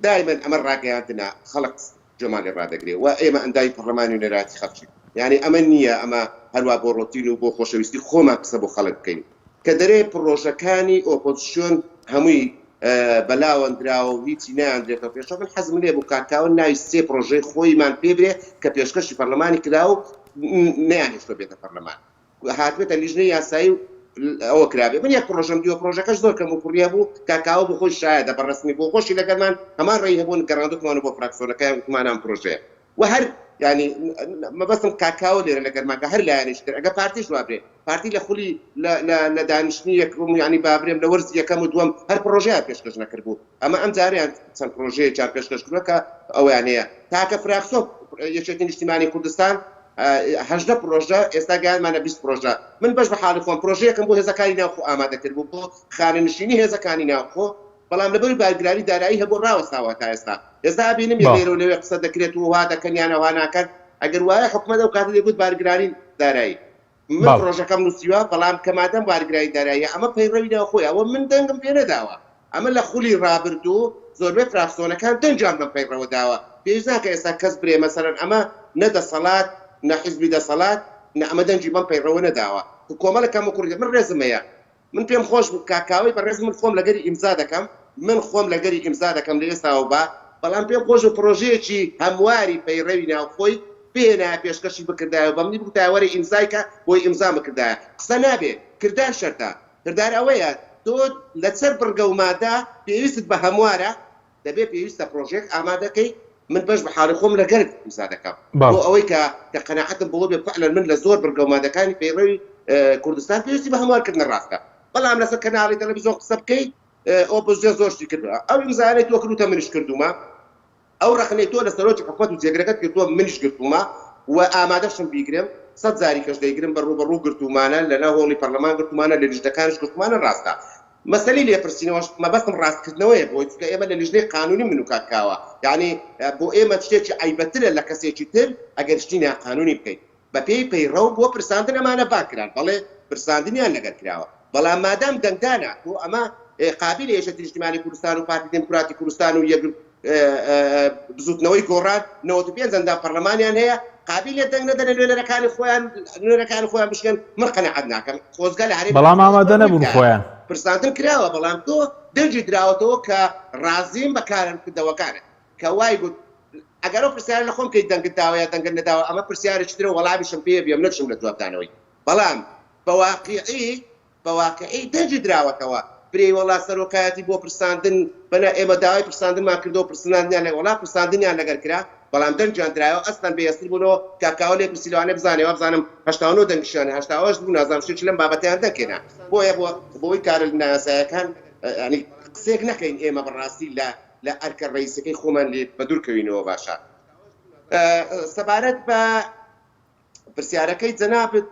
دایمەن ئەمە ڕاگەیاندنە خەڵک گوێمان لێ ڕادەگرێ و ئێمە ئەندامی پەڕلەمانی نوێنەرایەتی خەڵکین یانی ئەمە نییە ئەمە هەروا بۆ ڕۆتین و بۆ خۆشەویستی خۆمان قسە بۆ خەڵک بکەین کە دەرێ پڕۆژەکانی ئۆپۆزسیۆن هەمووی بەلاوەندراوە و هیچی نایاندرێتەوە پێشەوە من حەزم لێ بوو کاک کاوە ناوی سێ پڕۆژەی خۆیمان پێ برێ کە پێشکەشی پەرلەمانی کرا و نەیانهێشتوە بێتە پەرلەمان هاتبێتە لیژنەی یاسایی و ئەوە کرابێ من یەک پڕۆژەم دیوە پڕۆژەکەش زۆر کەم و کوڕیە بوو کاک کاوە بۆ خۆی شایەدە بە ڕەسمی بۆ خۆشی لەگەرمان هەمان ڕێی هەبوون گەڕاندوتمانە بۆ فراکسۆنەکەیان وتمان ئەم پڕۆژەیە و هەر یانی مەبەستم کاک کاوە لێرە لەگەرمان کە هەر لایەنێکی تر ئەگە پارتیش وابرێ پارتی لە خولی لە دانیشتنی یەکەم یانی بابرێم لە وەرزی یەکەم و دووەم هەر پڕۆژەیان پێشکەش نەکردبوو ئەمە ئەم جارەیان چەند پڕۆژەیەکیان پێشکەش کردووە کە ئەوەیان هەیە تاکە فراکسۆن یەکێتی نیشتیمانی کوردستان 18 پرۆژە ئێستا گەیانمانە 20 پرۆژە من بەش بە حاڵی خۆم پرۆژەیەکم بۆ هێزەکانی ناوخۆ ئامادە کردبوو بۆ خانەنشینی هێزەکانی ناوخۆ بەڵام لەبەر بارگرانی دارایی هەبوو ڕاوەستاوە تا ئێستا ئێستا ئەبینم یە لێرە و لەوێ قسە دەکرێت و وا دەکەن یان ئەوها ناکەن ئەگەر وایە حکومەت ئەو کاتە دەیگوت بارگرانی دارایی من پرۆژەکەم نووسیوە بەڵام کە مادەم بارگرانی داراییە ئەمە پەیڕەوی ناوخۆیە ئەوە من دەنگم پێ نەداوە ئەمە لە خولی ڕابردوو زۆربەی فراکسۆنەکان دەنگیان بەم پەیڕەوە داوە پێویست ناکە ئێستا کەس برێ مەسەلەن ئەمە نە دەسەڵات نە حیزبی دەسەڵات نە ئەمە دەنگی بەم پەیڕەوە نەداوە کۆمەڵێک کەموکوڕی من ڕێزم هەیە من پێم خۆش بوو کاک کاوەی بەڕێز من خۆم لەگەری ئیمزا دەکەم من خۆم لەگەری ئیمزا دەکەم لە ئێستاوە با بەڵام پێم خۆش بوو پڕۆژەیەکی هەمواری پەیڕەوی ناوخۆی بهێنایە پێشکەشی بکردایە و بەمنی بگوتایە وەرە ئیمزای کە بۆی ئیمزام بکردایە قسە نابێ کردار شەرتە کردار ئەوەیە تۆ لەسەر بڕگە و مادە پێویستت بە هەموارە دەبێ پێویستە پڕۆژەیەک ئامادە کەی من بەش بە حاڵی خۆم لەگەرت ئیمزا دەکەم بۆ ئەوەی کە کە قەناعەتم بەوە بێ فعلا من لە زۆر بڕگە و مادەکانی پەیڕەوی کوردستان پێویستی بە هەموارکردنە ڕاستە بەڵام لەسەر کەناڵی تەلەڤیزیۆن قسە بکەی ئۆپۆزیسیۆن زۆر شتی کردووە ئەو ئیمزایانەی تۆ کردووتە منیش کردوومە ئەو ڕەخنەی تۆ لە سەرۆکی حکومەت و جێگرەکەت کردووە منیش گرتوومە و ئامادەشم بیگرم سەت جاری کەش دەیگرم بە ڕووبەڕوو گرتوومانە لەناو هۆڵی پەرلەمان گرتوومانە لە لیژنەکانیش گرتوومانە ڕاستە مەسەلەی لێپرسینەوەش مەبەستم ڕاستکردنەوەیە بۆی چونکە ئێمە لە لیژنەی قانونی من و کاک کاوە یانی بۆ ئێمە شتێکی عەیبەترە لە کەسێکی تر ئەگەر شتی ناقانونی بکەین بەپێی پەیڕەو بۆ پرساندن ئەمانە بانگ کران بەڵێ پرساندنیان لەگەر کراوە بەڵام مادام دەنگدانە تۆ ئەمە قابیلە یەکێتی نیشتیمانی کوردستان و پارتی دیموکراتی کوردستان و یەک بزوتنەوەی گۆڕان 95 ئەندام پەرلەمانیان هەیە قابیلە دەنگ نەدەنە نوێنەرەکانی خۆیان نوێنەرەکانی خۆیان بشکێن من قەناعەت ناکەم خۆزگە لە هەرێمی بەڵام کوردستانیش ئامادە بەمن نەبوون وتایە خۆیان. پرساندن کراوە بەڵام تۆ دەنگی دراوەتەوە کە ڕازیم بە کارکردەوەکانت کە وای گوت ئەگەر ئەو پرسیارە لە خۆم کەی دەنگت داوە یا دەنگت نەداوە ئەمە پرسیارێکی ترە وەڵامیشم پێ بێم نەچم لە جوابدانەوەی بەڵام بە واقیعی بە واقیعی دەنگی دراوەتەوە برێی وەڵا سەرۆکایەتی بۆ پرساندن بەنا ئێمە داوای پرساندنمان کردەوە پرسناندنیان لە وەڵا پرساندنیان لەگەر کرا بەڵام دەنگیان درایەوە ئەسلەن بێ هەستر بوونەوە کاک کاوە لێ پرسی لەوانەیە بزانێ وابزانم 89 دەنگیشیان 88 بوو نازانم شتێکی لەم بابەتەیان دەنگ هێنا بۆیە بۆ بۆی کارە نایاسایەکان یانی قسەیەک نەکەین ئێمە بەڕاستی لە لە ئەرکە ڕەئیسەکەی خۆمان لێ بەدوور کەوینەوە باشە. سەبارەت بە پرسیارەکەی جەنابت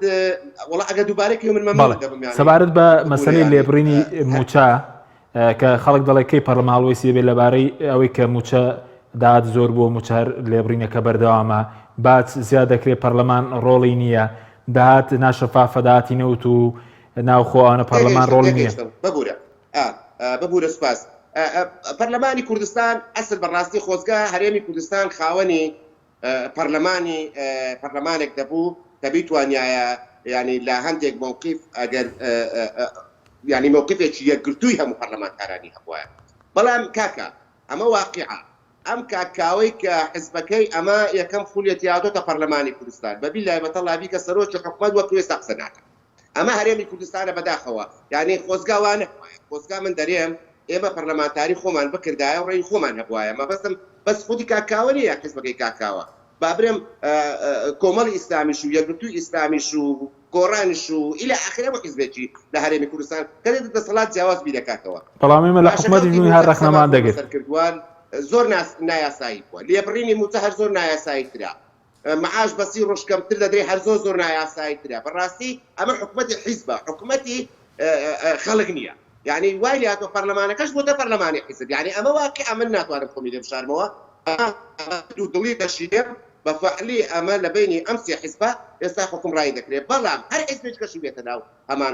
وەڵا ئەگەر دووبارەی کەی من مەمنون دەبم یانی سەبارەت بە ببورە مەسەلەی یانی لێبڕینی مووچە کە خەڵک دەڵێ کەی پەرلەمان هەڵوێستی دەبێت لەبارەی ئەوەی کە مووچە داهات زۆر بووە مووچە هەر لێبڕینەکە بەردەوامە باج زیاد دەکرێت پەرلەمان ڕۆڵی نییە داهات ناشەفافە داهاتی نەوت و ناوخۆ ئەوانە پەرلەمان تێگەیشتم ڕۆڵی نییە. تێگەیشتم ببورە ئا ببورە سوپاس پەرلەمانی کوردستان ئەسل بەڕاستی خۆزگە هەرێمی کوردستان خاوەنی پەرلەمانی پەرلەمانێک دەبوو کە بیتوانیایە یانی لە هەندێک مەوقیف ئەگەر یانی مەوقیفێکی یەکگرتووی هەموو پەرلەمانتارانی هەبوایە بەڵام کاکە ئەمە واقیعە ئەم کاک کاوەی کە حزبەکەی ئەمە یەکەم خولێتی هاتۆتە پەرلەمانی کوردستان بە بیلای بەتەڵا بیکە سەرۆکی حکومەت وەکو ئێستا قسە ناکا ئەمە هەرێمی کوردستانە بەداخەوە یانی خۆزگا وا نەبوایە خۆزگا من دەرێم ئێمە پەرلەمانتاری خۆمان بکردایە و ڕێی خۆمان هەبوایە مەبەستم بەس خودی کاک کاوە نییە حیزبەکەی کاک کاوە با برێم کۆمەڵی ئیسلامیش و یەکگرتووی ئیسلامیش و گۆڕانیش و ئیلا ئاخر هەموو حیزبێکی لە هەرێمی کوردستان کە دێتە دەسەڵات جیاواز بیرەکاتەوە بەڵام ئێمە لە حکومەتیش پاشەکەوتی بووین هەر مووچە ڕەخنەمان قسەمان بۆ دەگرت. لەسەر کردووە زۆر نایاسایی بووە لێبڕینی مووچە هەر زۆر نایاسایی ترە معاش بە سی ڕۆژ کەمتر دەدرێ هەر زۆر زۆر نایاسایی ترە بەڕاستی ئەمە حکومەتی حیزبە حکومەتی خەڵک نییە یعنی وای لاتۆ پەرلەمانەکەش بۆتە پەرلەمانی حیزب یعنی ئەمە واقع من ناتوانم خۆمی لێ بشارمەوە دوو دڵی دەشیێم بە فعلی ئەمە لە بینی ئەم سێ حیزبە ئێستا حکومڕانی دەکرێت بەڵام هەر حیزبێک کەشی بێتە ناو هەمان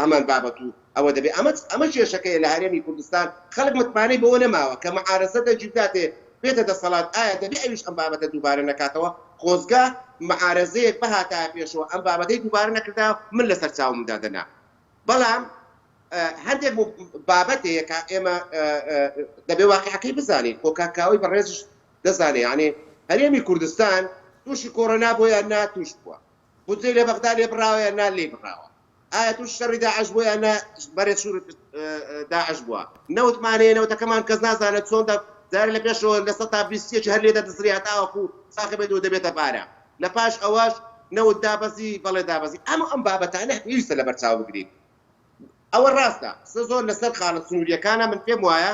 هەمان بابەت و ئەوە دەبێ ئەمە ئەمە کێشەکەیە لە هەرێمی کوردستان خەڵک متمانەی بەوە نەماوە کە معارەزە دەنگی بداتێ بێتە دەسەڵات ئایا دەبێ ئەویش ئەم بابەتە دووبارە نەکاتەوە خۆزگە معارەزەیەک بهاتایە پێشەوە ئەم بابەتەی دووبارە نەکردایە من لەسەر چاوم دادەنا بەڵام هەندێک بابەت هەیە کە ئێمە دەبێ واقعەکەی بزانین خۆ کاک کاوەی بەڕێزیش دەزانێ یانێ هەرێمی کوردستان تووشی کۆرۆنا بووە یان نا تووش بووە بودجەی لە بەغدا لێ بڕاوە یان نا لێی بڕاوە؟ ئایا تووشی شەڕی داعش بووە یان نا بەرێ شوڕی داعش بووە؟ نەوتمان هەیە نەوتەکەمان کەس نازانێت چۆن دە جارێ لە پێشەوە لە سەتا 20 یەکی هەر لێ دەدزرێ هەتاوەکو ساخ بێت و دەبێتە پارە لە پاش ئەوەش نەوت دابەزی بەڵێ دابەزی ئەم ئەم بابەتانە پێویستە لەبەر چاو بگرین ئەوە ڕاستە قسە زۆر لەسەر خاڵە سنووریەکانە من پێم وایە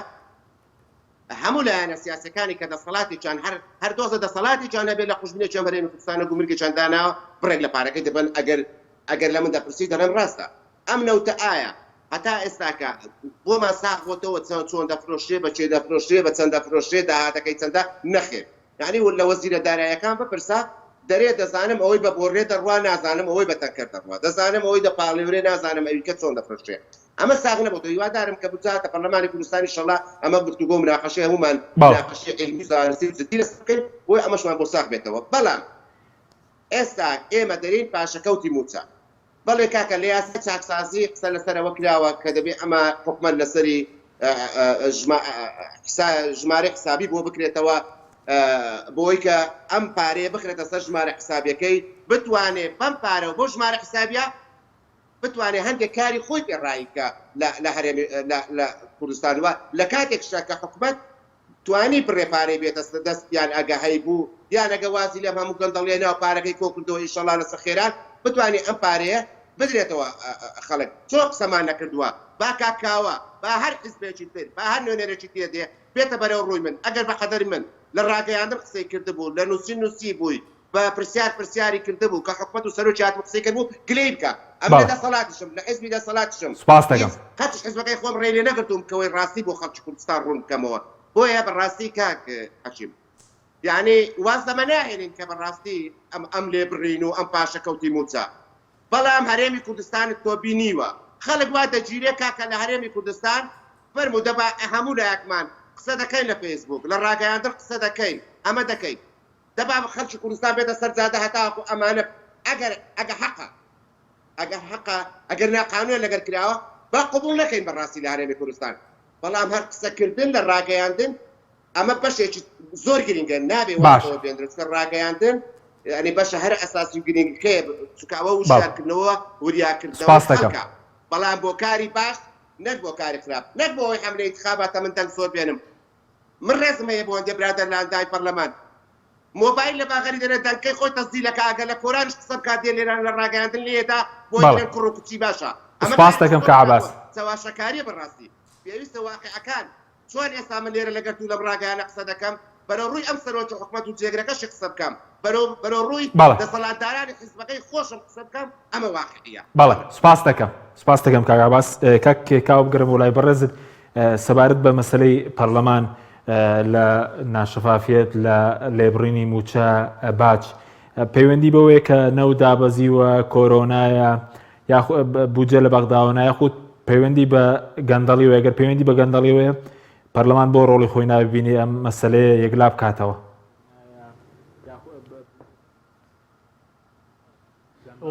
هەموو لایەنە سیاسیەکانی کە دەسەڵاتێکیان هەر هەر دۆزە دەسەڵاتێکیان هەبێت لە قوژبنێکیان هەرێمی کوردستانە گومرگێکیان داناوە بڕێک لە پارەکەی دەبەن ئەگەر ئەگەر لە من دەپرسی دەڵێم ڕاستە ئەم نەوتە ئایا هەتا ئێستاکە بۆمان ساغ بۆتەوە چۆن چۆن دەفرۆشرێ بە کێ دەفرۆشرێ بە چەند دەفرۆشرێ داهاتەکەی چەندە نەخێر یانی لە وەزیرە دارایەکان بپرسە دەرێ دەزانم ئەوەی بە بۆڕێ دەڕوا نازانم ئەوەی بە تەنکەر دەڕوا دەزانم ئەوەی دەپاڵێورێ نازانم ئەویکە چۆن دەفرۆشرێ ئەمە ساغ نەبۆتەوە هیوادارم کە بجاتە پەرلەمانی کوردستان ئیشەڵا ئەمە گفتوگۆ و مناقەشەی هەموومان بەڵێ. مناقەشەی عیلمی و زانستی و جدی لەسەر بکەین بۆی ئەمەشمان بۆ ساغ بێتەوە بەڵام ئێستا ئێمە دەرێین پاشەکەوتی مووچە بەڵێ کاکە لە یاسای چاکسازی قسە لەسەر ئەوە کراوە کە دەبێ ئەمە حکومەت لەسەری ژمارەی حسابی بۆ بکرێتەوە بۆی کە ئەم پارەیە بخرێتە سەر ژمارە حسابیەکەی بتوانێ بەم پارەوە بۆ ژمارە حسابیە بتوانێ هەندێک کاری خۆی پێ ڕایی بکا لە لە هەرێمی لە لە کوردستان و لە کاتێکشا کە حکومەت توانی بڕێ پارەی بێتە دەست یان ئەگە هەیبوو یان ئەگە وازی لەم هەموو گەندەڵیە ناو پارەکەی کۆ کردەوە ئیشەڵا لەسەر خێران بتوانێ ئەم پارەیە بدرێتەوە خەڵک چۆن قسەمان نەکردووە با کاک کاوە با هەر حیزبێکی تر با هەر نوێنەرێکی تێ دێ بێتە بەرەو ڕووی من ئەگەر بە قەدەری من لە ڕاگەیاندن قسەی کردبوو لە نووسین نووسیبووی بە پرسیار پرسیاری کردبوو کە حکومەت و سەرۆکی هاتبوو قسەی کردبوو گلەیی بکا ئەمن لە بەڵێ. دەسەڵاتیشم لە حیزبی دەسەڵاتیشم سوپاست هیچ دەکەم. قەتیش حیزبەکەی خۆم ڕێی لێ نەگرتووم کەوەی ڕاستی بۆ خەڵکی کوردستان ڕوون بکەمەوە بۆیە بە ڕاستی کاک حەکیم یانی واز لەمە ناهێنین کە بە ڕاستی ئەم ئەم لێبڕین و ئەم پاشەکەوتی مووچە بەڵام هەرێمی کوردستانت تۆ بینیوە خەڵک وا دەگیرێ کاکە لە هەرێمی کوردستان فەرموو دەبا هەموو لایەکمان قسە دەکەین لە فەیسبووک لە ڕاگەیاندن قسە دەکەین ئەمە دەکەین دەبا خەڵکی کوردستان بێتە سەر جادە هەتاوەکو ئەمانە ئەگەر ئەگە حەقە ئەگەر حەقە ئەگەر ناقانونیان لەگەر کراوە با قبوڵ نەکەین بەڕاستی لە هەرێمی کوردستان بەڵام هەر قسەکردن لە ڕاگەیاندن ئەمە بەشێکی زۆر گرنگە نابێ باش وازەوە بێندرێت چونکە ڕاگەیاندن یعنی بەشە هەرە ئەساسی و گرنگەکەیە چونکە ئەوە بەڵێ وشیارکردنەوە وریاکردنەوەی سپاس دەکەم. خەڵکە بەڵام بۆ کاری باش نەک بۆ کاری خراپ نەک بۆ ئەوەی حەملەی انتخاباتە من دەنگ زۆر بێنم من ڕێزم هەیە بۆ هەندێ برادەر لە ئەندامی پەرلەمان مۆبایل لە باغەری دەنێ دەنکەی خۆی تەسجیل ئەکا ئەگەر لە کۆرانیش قسە بکات دێ لێرانە لە ڕاگەیاندن لێیەدا بۆی بەڵێ. بڵێن کوڕ و کچی باشە ئەمە سوپاست کارێکی دەکەم زۆر کاک خراپە عەباس. چەواشەکاریە بەڕاستی پێویستە واقیعەکان چۆن ئێستا من لێرە لەگەر تو لەم ڕاگەیانە قسە دەکەم. بەرەو ڕووی ئەم سەرۆکی حکومەت و جێگرەکەشی قسە بکەم، بەرەو بەرەو ڕووی بەڵێ. دەسەڵاتدارانی حیزبەکەی خۆشم قسە بکەم، ئەمە واقیعیە. بەڵێ سوپاست دەکەم. سوپاست دەکەم کاک عەباس. کاک کاوە بگەرمەوە لای بەڕێزت سەبارەت بە مەسەلەی پەرلەمان لە ناشەفافیەت لە لێبڕینی مووچە باج پەیوەندی بەوەیە کە نەوت دابەزیوە کۆرۆنایە بودجە لە بەغداوە نایەخود پەیوەندی بە گەندەڵی و ئەگەر پەیوەندی بە گەندەڵیەوەیە پەرلەمان بۆ ڕۆڵی خۆی نابینی ئەم مەسلەیە یەکلا بکاتەوە.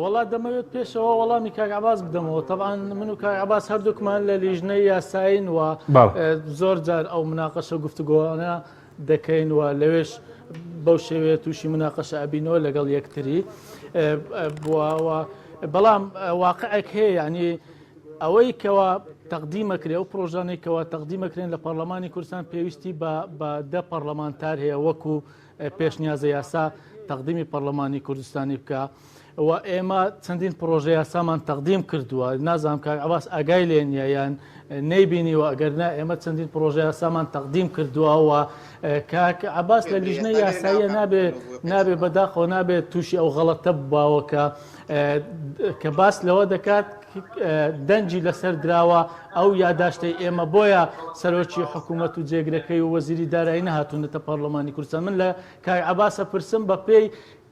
وەڵا دەمەوێت پێشەوە وەڵامی کاک عباس بدەمەوە تەبان من و کاک عباس هەردووکمان لە لیژنەی یاسایین و زۆر جار ئەو مناقەشە گفتوگۆانە دەکەین و لەوێش بەو شێوەیە تووشی مناقەشە ئەبینەوە لەگەڵ یەکتری بووە بەڵام واقعێک هەیە یعنی ئەوەی کەوا تەقدیمەکرێ ئەو پرۆژانەی کەوا تەقدیمەکرێن لە پەرلەمانی کوردستان پێویستی بە دە پەرلەمانتار هەیە وەکو پێشنیازە یاسا تەقدیمی پەرلەمانی کوردستانی بکە و ئێمە چەندین پرۆژە یاسامان تەقدیم کردووە نازانم کاک عباس ئاگای لێ نییە یان نەیبینیوە ئەگەر نا ئێمە چەندین پرۆژە یاسامان تەقدیم کردووە و کاک عباس لە لیژنە یاساییە نابێ نابێ بەداخەوە نابێت تووشی ئەو غەڵەتە باوە کە کە باس لەوە دەکات دەنگی لەسەر دراوە ئەو یاداشتەی ئێمە بۆیە سەرۆکی حکوومەت و جێگرەکەی و وەزیری دارایی نەهاتوونەتە پەرلەمانی کوردستان من لە کاک عەباسە پرسم بە پێی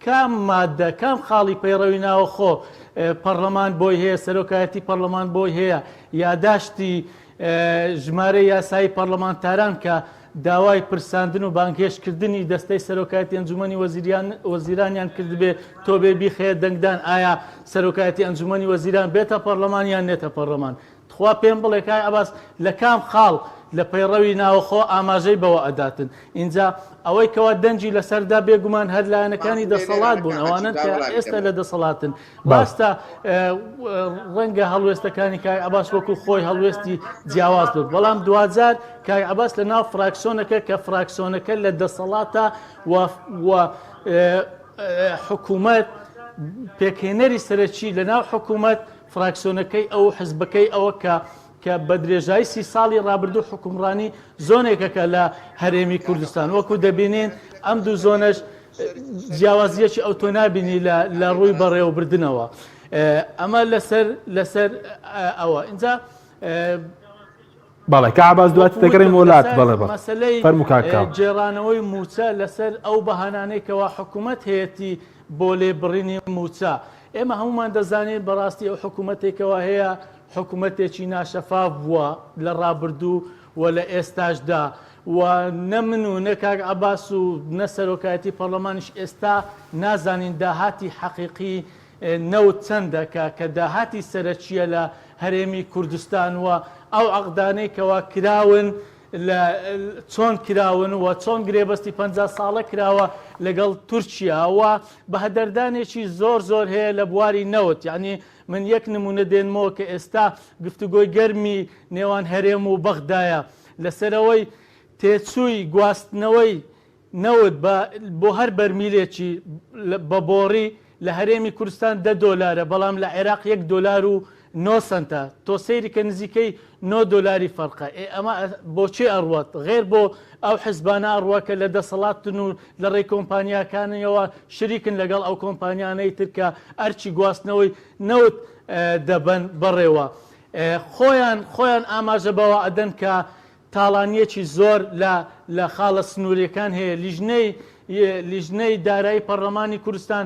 کام مادە کام خاڵی پەیڕەوی ناوەخۆ پەرلەمان بۆی هەیە سەرۆکایەتی پەرلەمان بۆی هەیە یاداشتی ژمارەی یاسایی پەرلەمانتاران کە داوای پرساندن و بانگهێشتکردنی دەستەی سەرۆکایەتی ئەنجومەنی وەزیرانیان کردبێ تۆ بێ بیخەیە دەنگدان ئایا سەرۆکایەتی ئەنجومەنی وەزیران بێتە پەرلەمان یان نێتە پەرلەمان تخوا پێم بڵێ کاک عەباس لە کام خاڵ لە پەیڕەوی ناوەخۆ ئاماژەی بەوە ئەداتن ئینجا ئەوەی کەوا دەنگی لەسەردا بێگومان هەر لایەنەکانی دەسەڵات بوون ئەوانەن کە ئێستا لە دەسەڵاتن ڕاستە ڕەنگە هەڵوێستەکانی کاک عەباس وەکو خۆی هەڵوێستی جیاواز بێت بەڵام دواجار کاک عەباس لە ناو فراکسۆنەکە کە فراکسۆنەکە لە دەسەڵاتە و حکوومەت پێکهێنەری سەرەکی لە ناو حکوومەت فراکسۆنەکەی ئەو حزبەکەی ئەوە کە کە بە درێژایی سی ساڵی ڕابردوو حوکمڕانی زۆنێکەکە لە هەرێمی کوردستان وەکو دەبینین ئەم دوو زۆنەش جیاوازیەکی ئەوتۆ نابینی لە ڕووی بەڕێوەبردنەوە ئەمە لەسەر لەسەر ئەوە اینجا بەڵێ کە عباس دوات دەگەڕێم وڵات بەڵێ بەڵێ مەسلەی فەرموو کاک کاوە. گێڕانەوەی مووچە لەسەر ئەو بەهانانەی کەوا حکوومەت هەیەتی بۆ لێبڕینی مووچە ئێمە هەموومان دەزانین بەڕاستی ئەو حکوومەتێک کەوا هەیە حکومەتێکی ناشەفاف بووە لە ڕابردوو و لە ئێستاشدا و نە من و نە کاک عەباس و نە سەرۆکایەتی پەڕلەمانیش ئێستا نازانین داهاتی حەقیقی نەوت چەندە کە کە داهاتی سەرەکییە لە هەرێمی کوردستان و ئەو عەقدانەی کەوا کراون لە چۆن کراون و چۆن گرێبەستی 50 ساڵە کراوە لەگەڵ تورکیا و بەهەدەردانێکی زۆر زۆر هەیە لە بواری نەوت یعنی من یەک نمونە دێنمەوە کە ئێستا گفتوگۆی گەرمی نێوان هەرێم و بەغدایە لەسەرەوەی تێچووی گواستنەوەی نەوت بە بۆ هەر بەرمیلێکی بە بۆڕی لە هەرێمی کوردستان دە دۆلارە بەڵام لە عێراق یەک دۆلار و نۆ سەنتە تۆ سەیری کە نزیکەی نۆ دۆلاری فەرقە ئێ ئەمە بۆ کێ ئەڕوات غێر بۆ ئەو حزبانە ئەڕوا کە لە دەسەڵاتن و لە ڕێی کۆمپانیاکانیەوە شریکن لەگەڵ ئەو کۆمپانیانەی تر کە ئەرکی گواستنەوەی نەوت دەبەن بەڕێوە خۆیان خۆیان ئاماژە بەوە ئەدەن کە تاڵانیەکی زۆر لە لە خاڵە سنووریەکان هەیە لیژنەی لیژنەی دارایی پەڕلەمانی کوردستان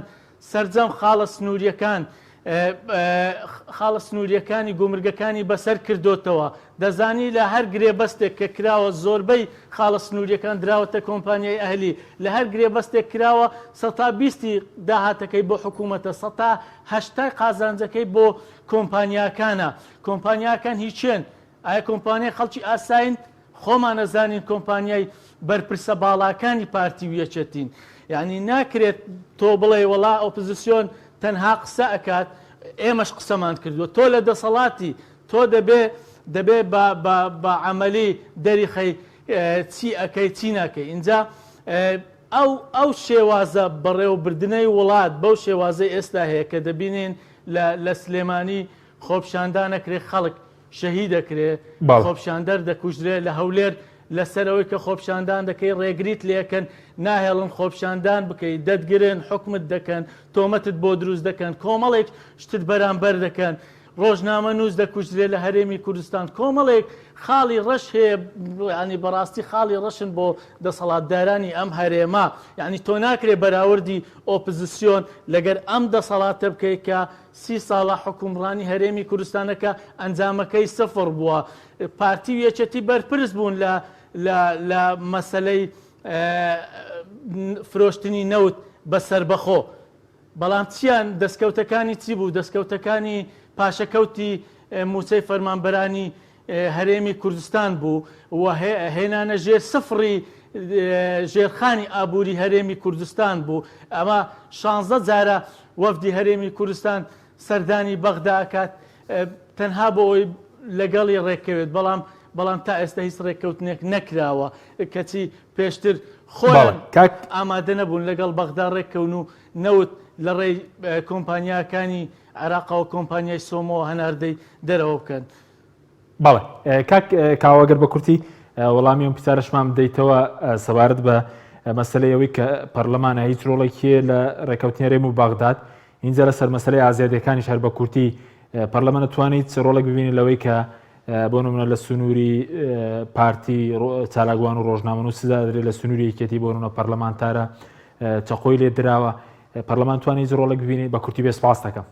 سەرجەم خاڵە سنووریەکان خاڵە سنووریەکانی گومرگەکانی بەسەر کردۆتەوە دەزانی لە هەر گرێبەستێک کە کراوە زۆربەی خاڵە سنووریەکان دراوەتە کۆمپانیای ئەهلی لە هەر گرێبەستێک کراوە سەتا بیستی داهاتەکەی بۆ حکوومەتە سەتا هەشتای قازانجەکەی بۆ کۆمپانیاکانە کۆمپانیاکان هی کێن ئایا کۆمپانیای خەڵکی ئاسایین؟ خۆمان ئەزانین کۆمپانیای بەرپرسە باڵاکانی پارتی و یەکێتین. یانی ناکرێت تۆ بڵێی وەڵا ئۆپزسیۆن تەنها قسە ئەکات، ئێمەش قسەمان کردووە. تۆ لە دەسەڵاتی، تۆ دەبێ دەبێ بە بە بە عەمەلی دەریخەی چی ئەکەی چی ناکەی. ئینجا ئەو ئەو شێوازە بەڕێوەبردنەی وڵات بەو شێوازەی ئێستا هەیە کە دەبینین لە لە سلێمانی خۆپیشاندان ئەکرێ خەڵک شەهید ئەکرێ، خۆپیشاندەر دەکوژرێ، لە هەولێر لەسەر ئەوەی کە خۆپیشاندان دەکەی ڕێگریت لێکەن ناهێڵن خۆپیشاندان بکەی دەتگرن حوکمت دەکەن تۆمەتت بۆ دروست دەکەن کۆمەڵێک شتت بەرامبەر دەکەن ڕۆژنامەنووس دەکوژرێت لە هەرێمی کوردستان کۆمەڵێک خاڵی ڕەش هەیە ینی بەڕاستی خاڵی ڕەشن بۆ دەسەڵاتدارانی ئەم هەرێمە یعنی تۆ ناکرێ بەراوردی ئۆپزسیۆن لەگەر ئەم دەسەڵاتە بکەیت کە سی ساڵە حکومڕانی هەرێمی کوردستانەکە ئەنجامەکەی سفر بووە پارتی و یەکێتی بەرپرس بوون لە لە لە مەسەلەی فرۆشتنی نەوت بە سەربەخۆ بەڵام چیان دەستکەوتەکانی چی بوو دەستکەوتەکانی پاشەکەوتی موچەی فەرمانبەرانی هەرێمی کوردستان بوو و هێنانە ژێر سفڕی ژێرخانی ئابووری هەرێمی کوردستان بوو ئەمە شانزە جارە وەفدی هەرێمی کوردستان سەردانی بەغدا ئەکات تەنها بۆ ئەوەی لەگەڵی ڕێککەوێت بەڵام بەڵام تا ئێستا هیچ ڕێککەوتنێک نەکراوە کەچی پێشتر خۆیان ئامادە نەبوون لەگەڵ بەغدا ڕێککەون و نەوت لە ڕێی کۆمپانیاکانی عێراقەوە کۆمپانیای سۆمۆ هەناردەی دەرەوە بکەن. بەڵێ کاک کاوە گەر بە کورتی وەڵامی ئەم پرسیارەشمان بدەیتەوە سەبارەت بە مەسەلەی ئەوەی کە پەرلەمانە هیچ ڕۆڵێکی هەیە لە ڕێکەوتنی هەرێم و بەغداد ئینجا لەسەر مەسەلەی ئازادیەکانیش هەر بە کورتی پەرلەمان دەتوانێت چ ڕۆڵێک ببینێت لەوەی کە بۆ نمونە لە سنووری پارتی چالاکوان و ڕۆژنامەنووس سزا دەدرێت لە سنووری یەکێتی بۆ نمونە پەرلەمانتارە چەقۆی لێ دراوە پەرلەمان توانێت هیچ ڕۆڵێک ببینێت بە کورتی بێ سپاس دەکەم.